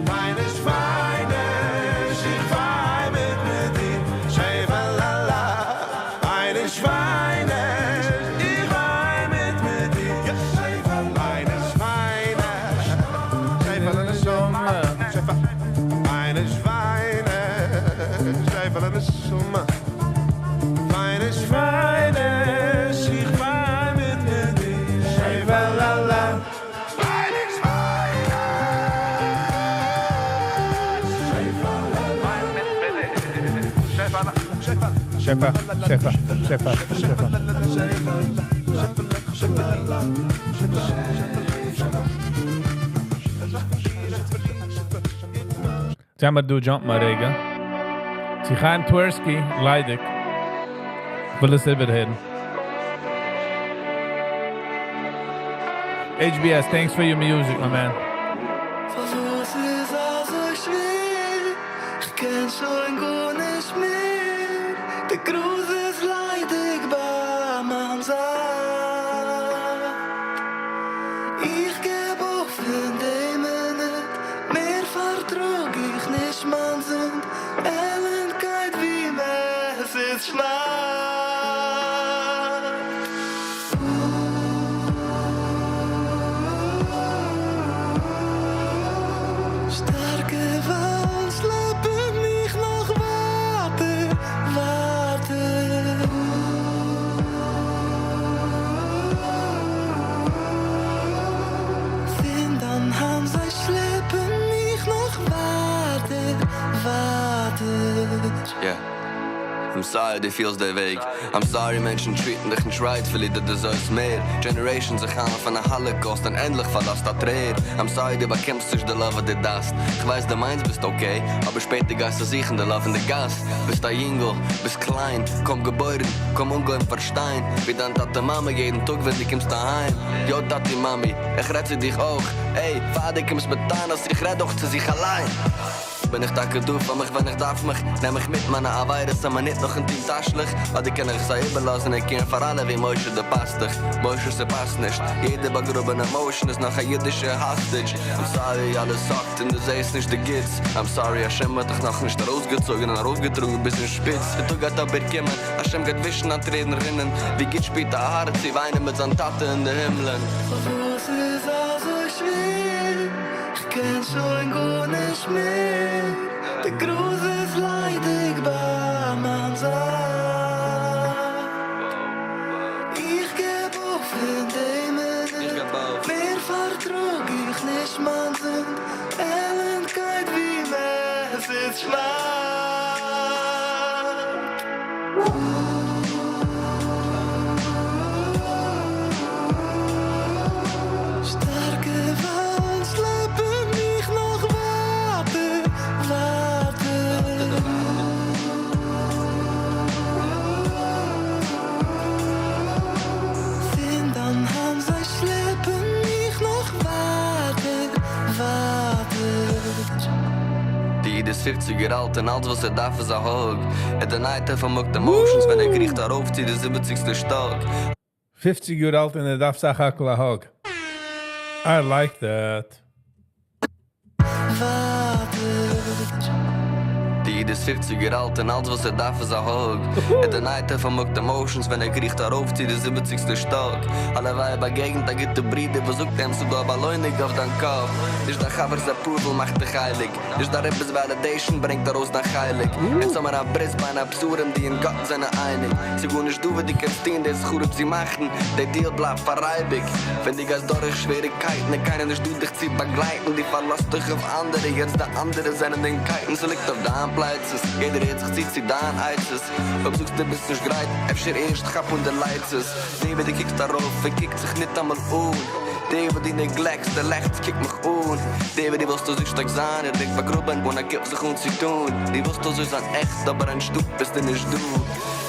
וויין נישט, וויין נישט, איך וויין מיט מיט דיר, שעפעלע. וויין נישט, וויין נישט, איך וויין מיט מיט דיר, וויין נישט, וויין נישט, שעפעלע נשמה. וויין נישט, וויין נישט, שעפעלע נשמה. וויין נישט, וויין נישט, איך וויין מיט מיט דיר, שעפעלע. וויין נישט, וויין
שעפע, שעפע, שעפע, שעפע.
שעפע.
זאָל מיר דאָ jump אַ רגע. צו Chaim Twersky, ליידיג. וויל עס איבערהערן. HBS, thanks for your music, my man.
וואָס איז אַזוי שווער? איך קען שוין גאָרנישט מער. דער גראָז איז ליידיג ביי מיין זייט. איך געב אויף אין דעם מינוט, מער פאַרטראָג איך נישט מיין זינד. עלנדקייט ווי עס איז שוואַרץ. שטאַרקע וועלן שלעפּן מיך נאָך ווייטער, ווייטער. פון דיין האַנט, זיי שלעפּן מיך נאָך ווייטער, ווייטער.
Yeah. I'm Sorry דו פילסט די וועג. I'm sorry מענטשן טריטן דיך נישט rightfully דו דעזערווסט מער. Generations זיך היילן פון א האלאקאוסט און ענדליך פארלאזט א טרער. I'm sorry דו באקומסט נישט די love וואס דו דארפסט. כ'ווייס דו מיינסט ביסט okay אבער שפעטער גייסטו זוכן די love אין די גאס. ביסט א יונגל, ביסט קליין, קוים געבוירן, קוים אנגעהויבן פארשטיין ווי דיין טאטע מאמע יעדן טאג ווען דו קומסט אהיים. יא טאטי מאמי, איך רעד צו דיך אויך. עי, פאר דו קומסט מיט טענות, איך רעד אויך צו זיך אליין. בין איך טאקע דא פאר מיך ווען איך דארף מיך? נעם איך מיט מיינע עבירות א מינוט נאכן טון תשליך? אדער קען איך זיי איבערלאזן און קערן פאר אלע ווי משה דער פאסטוך? משה ס'פאסט נישט, יעדע באגראבענע emotion איז נאך א אידישע hostage. I'm sorry אלעס suck ט און דו זעסט נישט די גוטס. I'm sorry השם האט דיך נאכנישט ארויסגעצויגן און ארויפגעטראגן ביז אין שפיץ. די טאג גייט אבער קומען, השם גייט ווישן א טרערן רינען. ווי גוט שפירט א הארץ צו וויינען מיט זיין טאטע אין די הימלען.
פארוואס איז אזוי שווער? כ'קען שוין גארנישט מער. די גראז איז ליידיג ביי מיין זייט. איך געב אויף אין דעם מינוט. מער פארטראג איך נישט מיין זינד. עלנדקייט ווי עס איז שווארץ. שטארקע וואלן שלעפן מיך נאך ווייטער, ווייטער. פון דיין האנט זיי שלעפן מיך נאך ווייטער, ווייטער.
די איד איז 50 יאר אלט און אלץ וואס ער דארף איז א hug. ער deny ט ער פארמאגט emotions ווען ער קריכט ארויף צו די 70סטע שטאק.
50 יאר אלט און ער דארף סך הכל א hug. I like that.
ווייטער.
די איד איז 50 יאר אלט און אלץ וואס ער דארף איז א hug. ער deny ט ער פארמאגט emotions ווען ער קריכט ארויף צו די 70סטע שטאק. הלוואי באגעגנט א גוטע ברודער וואס זאגט אים ס'דא א באלוינונג אויף דיין קאפ. נישט דיין חבר'ס approval מאכט דיך הייליג. נישט דיין רבי'ס validation ברענגט ארויס דיין חלק. אונז האמיר א ברית בין הבתרים דו און גאט זענען אייניג. ס'גארנישט דא וואס דו קענסט טון דאס חרוב צו מאכן. די deal בלייבט פאר אייביג. ווען דו גייסט דורך שוועריגקייטן און קיינער נישט דא דיך צו באגלייטן. דו פארלאזט דיך אויף אנדערע, יעצט די אנדערע זענען דיין קייטן. ס'ליגט אויף דיין פלייצעס, יעדער הערט זיך צו צו דיין עצות. אויב זאגסטו ביסט נישט גרייט, אפשר ערשט כאפ אן די לייצעס. דער וואס דו קוקסט ארויף, ער קוקט זיך ניטאמאל אן. דער וואס דו neglect סט, דער לעכצט, קוק מיך אן. דער וואס דו ווילסט אזוי שטארק זיין, ער ליגט באגראבן אן א גוף זיך אנצוטון. דו ווילסט אזוי זיין עכט, אבער אנשטאט ביסטו נישט דא.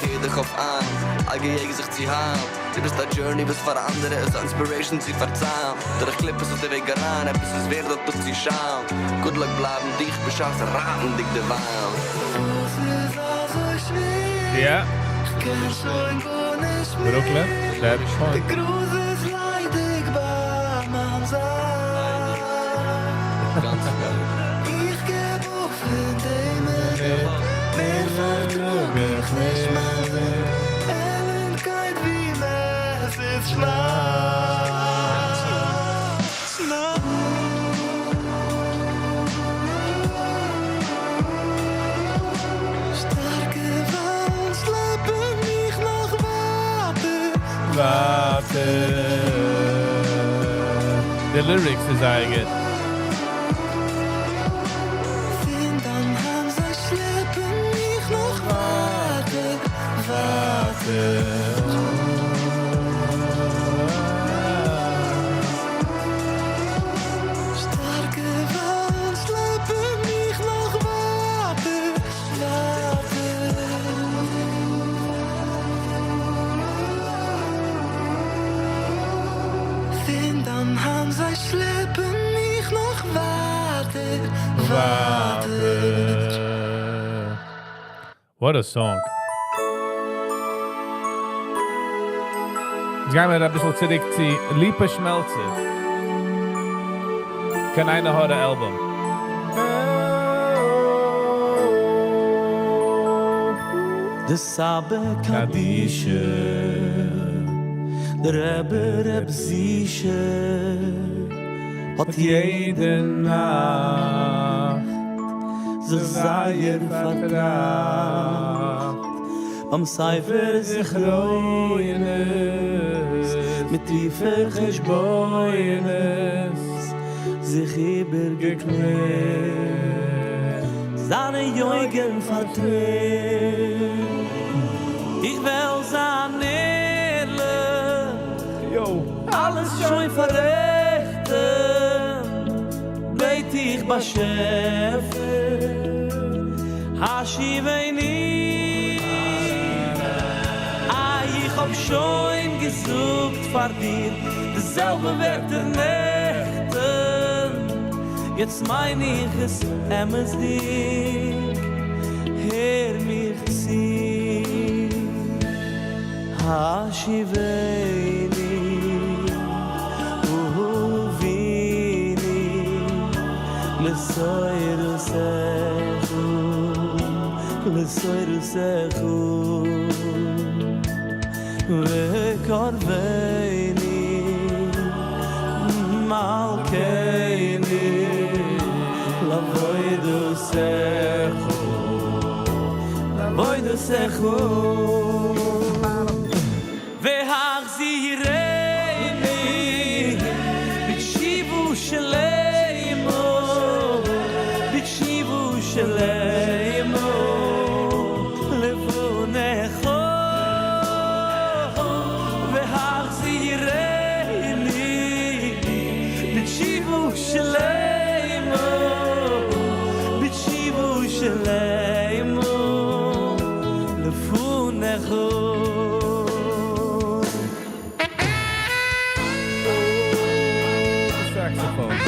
הער דיך אויף איין, א געיעג זיך צו היילן. דו ביסט א journey וואס פאר אנדערע איז א inspiration צו פארציילן. דורך קליפות אויף די וועג אריין, עפעס איז ווערד דארט אפצושיילן. Good luck בלייבן דיך בשעת רייטנדיג דערווייל.
וואס איז אזוי שווער? כ'קען שוין גארנישט מער.
Brooklyn, that's fine.
די גראז איז ליידיג ביי מיין זייט. איך געב אויף אין דעם מינוט. מער פארטראג איך נישט מיין זינד. עלנדקייט ווי עס איז שווארץ. שטארקע וואלן שלעפן מיך נאך ווייטער,
ווייטער. The lyrics איז זייער גוט.
פון דיין האנט זיי שלעפן מיך נאך ווייטער, ווייטער. שטארקע וואלן שלעפן מיך נאך ווייטער, ווייטער. פון דיין האנט זיי שלעפן מיך נאך ווייטער, ווייטער.
What a song. יעצט גייען מיר א ביסל צוריק צו ליפא שמעלצער. קיין עין הרע album.
די סבא קדישא, דער רבי ר' זישע, האט
יעדע נאכט
זיך זייער פארטראכט ביים ספר זכרונות מיט טיפע חשבונות זיך איבערגעקלערט זיינע אויגן פארטרערט. וועל זיין ערליך, אלעס שוין פאררעכטן, בעט איך באשעפער, השיבני. איי איך האב שוין געזאגט פאר דיר די זעלבע ווערטער נעכטן, יעצט מיין איך עס אמת'דיג, הער מיך צו, השיבני ובביני לתורתך לתורתך וקרבני מלכני לעבודתך לעבודתך והחזירני בתשובה שלמה בתשובה שלמה לפניך והחזירני בתשובה שלמה בתשובה שלמה לפניך.
Saxophone.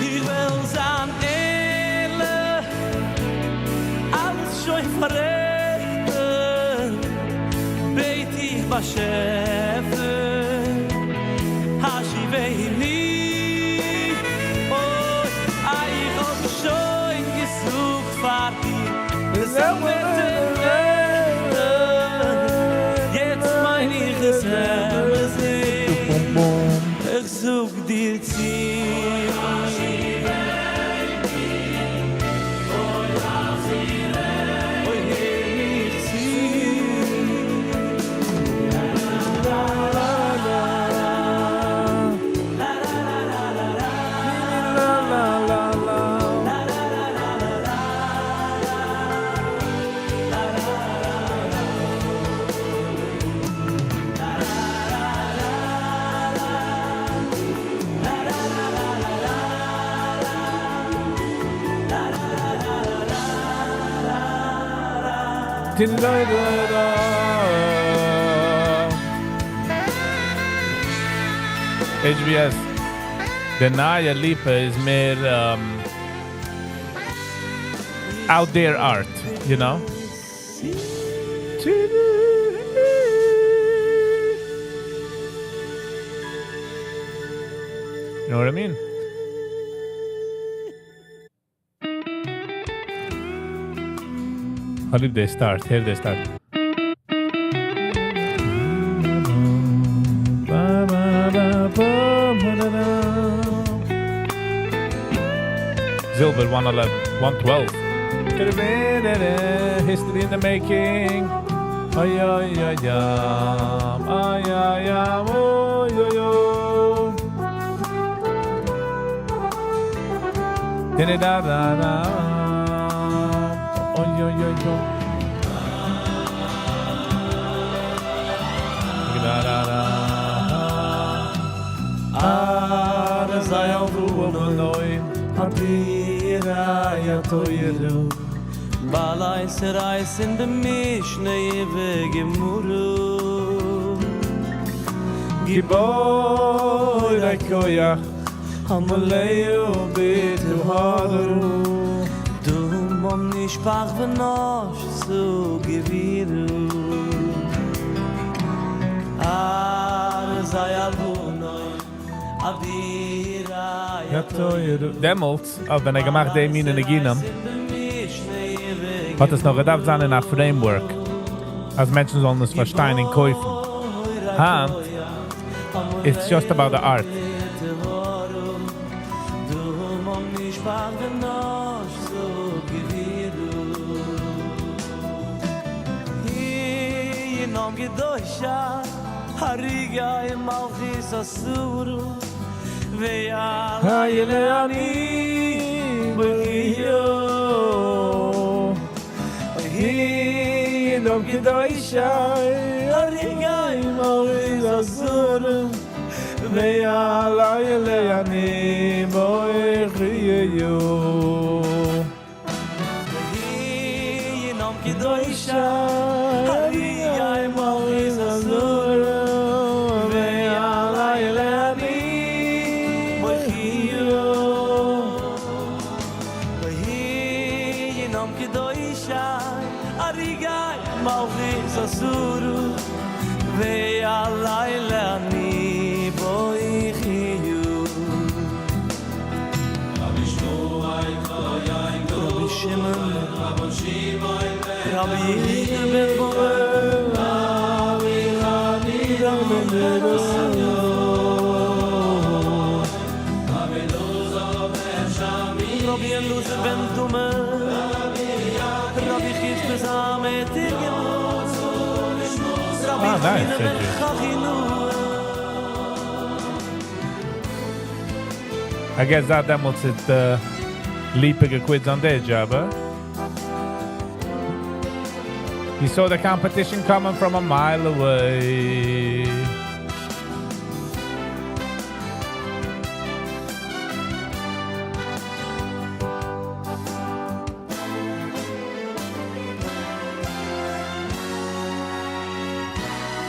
איך וועל זיין ערליך, אלעס שוין פאררעכטן, בעט איך באשעפער, השיבני. אוי, איי איך האב שוין געזאגט פאר דיר, די זעלבע ווערטער נעכטן, יעצט מיין איך עס אמת'דיג, איך זאג דיר צו. אוי, הער מיך צו.
La la la La la la la Da-da-da-da. HBS. דער נייע ליפא איז מער out there art, you know? You know what I mean? How did they start? Here they start. Ba, ba, ba, ba, ba, da, da. Zilber 111, 112. History in the making. Ay, ay, ay, ay, ay, ay, oy, oy, oy. Da, da, da, da. Oy, oy, oy, oy. Da, da, da.
אַ זיי אויף נוי אבירה יא טוירו באליי סרייס אין דה מישנה גמורו
גיבור הכוח המלאו בטהרו
דמם נשפך ונשתו גבירו ארזי הלבנון אבירה
דעמאלטס, ווען ער געמאכט די מינע ניגונים, האט עס נאך געדארפט זיין אין א framework, אז מענטשן זאלן עס פארשטיין און קויפן. היינט, It's just about the art. Ah, nice, thank you. I guess that דעמאלטס איז די ליפא געקוויט זיין day job, huh? He saw the competition coming from a mile away.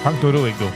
פאנג דו רואיג דו.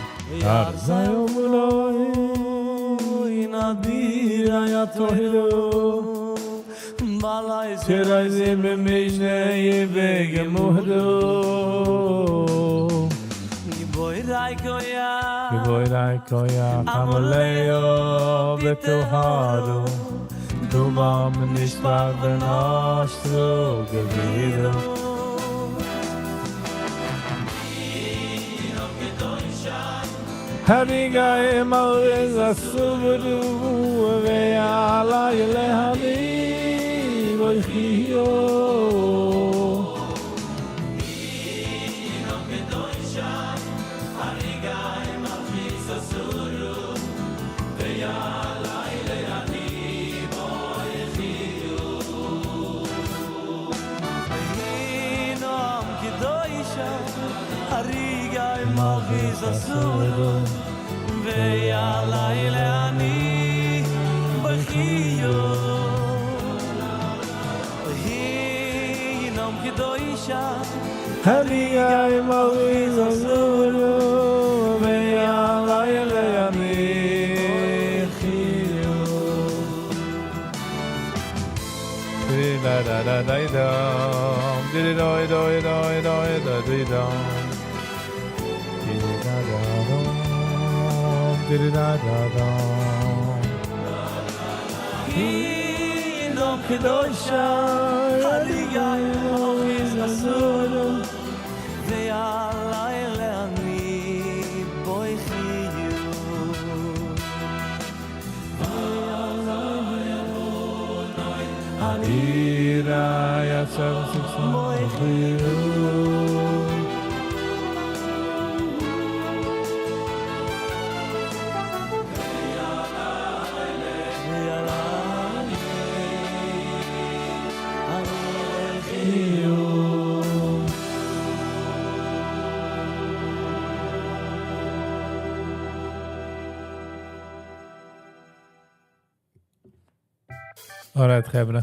Alright, חברה.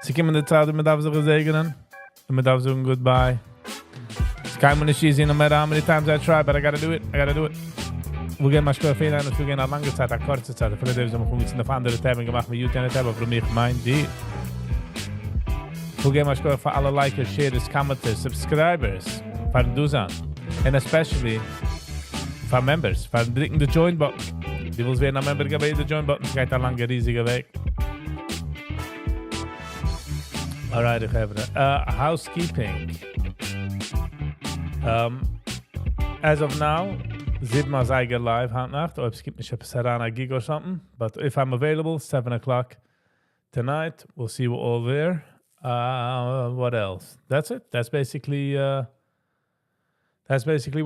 ס'געקומען די צייט, מען דארף זיך געזעגענען. און מען דארף זאגן goodbye. ס'איז קיינמאל נישט easy, no matter how many times I try, but I gotta do it, I gotta do it. מיר געבן א שכוח פאר יעדן, עס איז געווען א לאנגע צייט, א קורצע צייט. אפילו די וואס האבן מיך אויף אנדערע tab געמאכט, מיט YouTube tab, אבער איך מיין די. מיר געבן א שכוח פאר אלע likers, sharers, commenters, subscribers, פארן דא זיין. And especially פאר members, פארן דריקן די join button. דו ווילסט ווערן א member, גיב די join button, ס'גייט א לאנגע, ריזיגע וועג. Alright, חברה. Housekeeping. As of now, זיבן אזייגער live היינט נאכט. אויב עס קומט נישט עפעס אריין א gig or something. But if I'm available, 7 o'clock tonight. We'll see you all there. What else? That's it. That's basically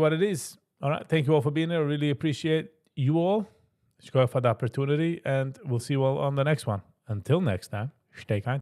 what it is. All right. Thank you all for being here. I really appreciate you all. יישר כח for the opportunity, and we'll see you all on the next one. Until next time, stay kind.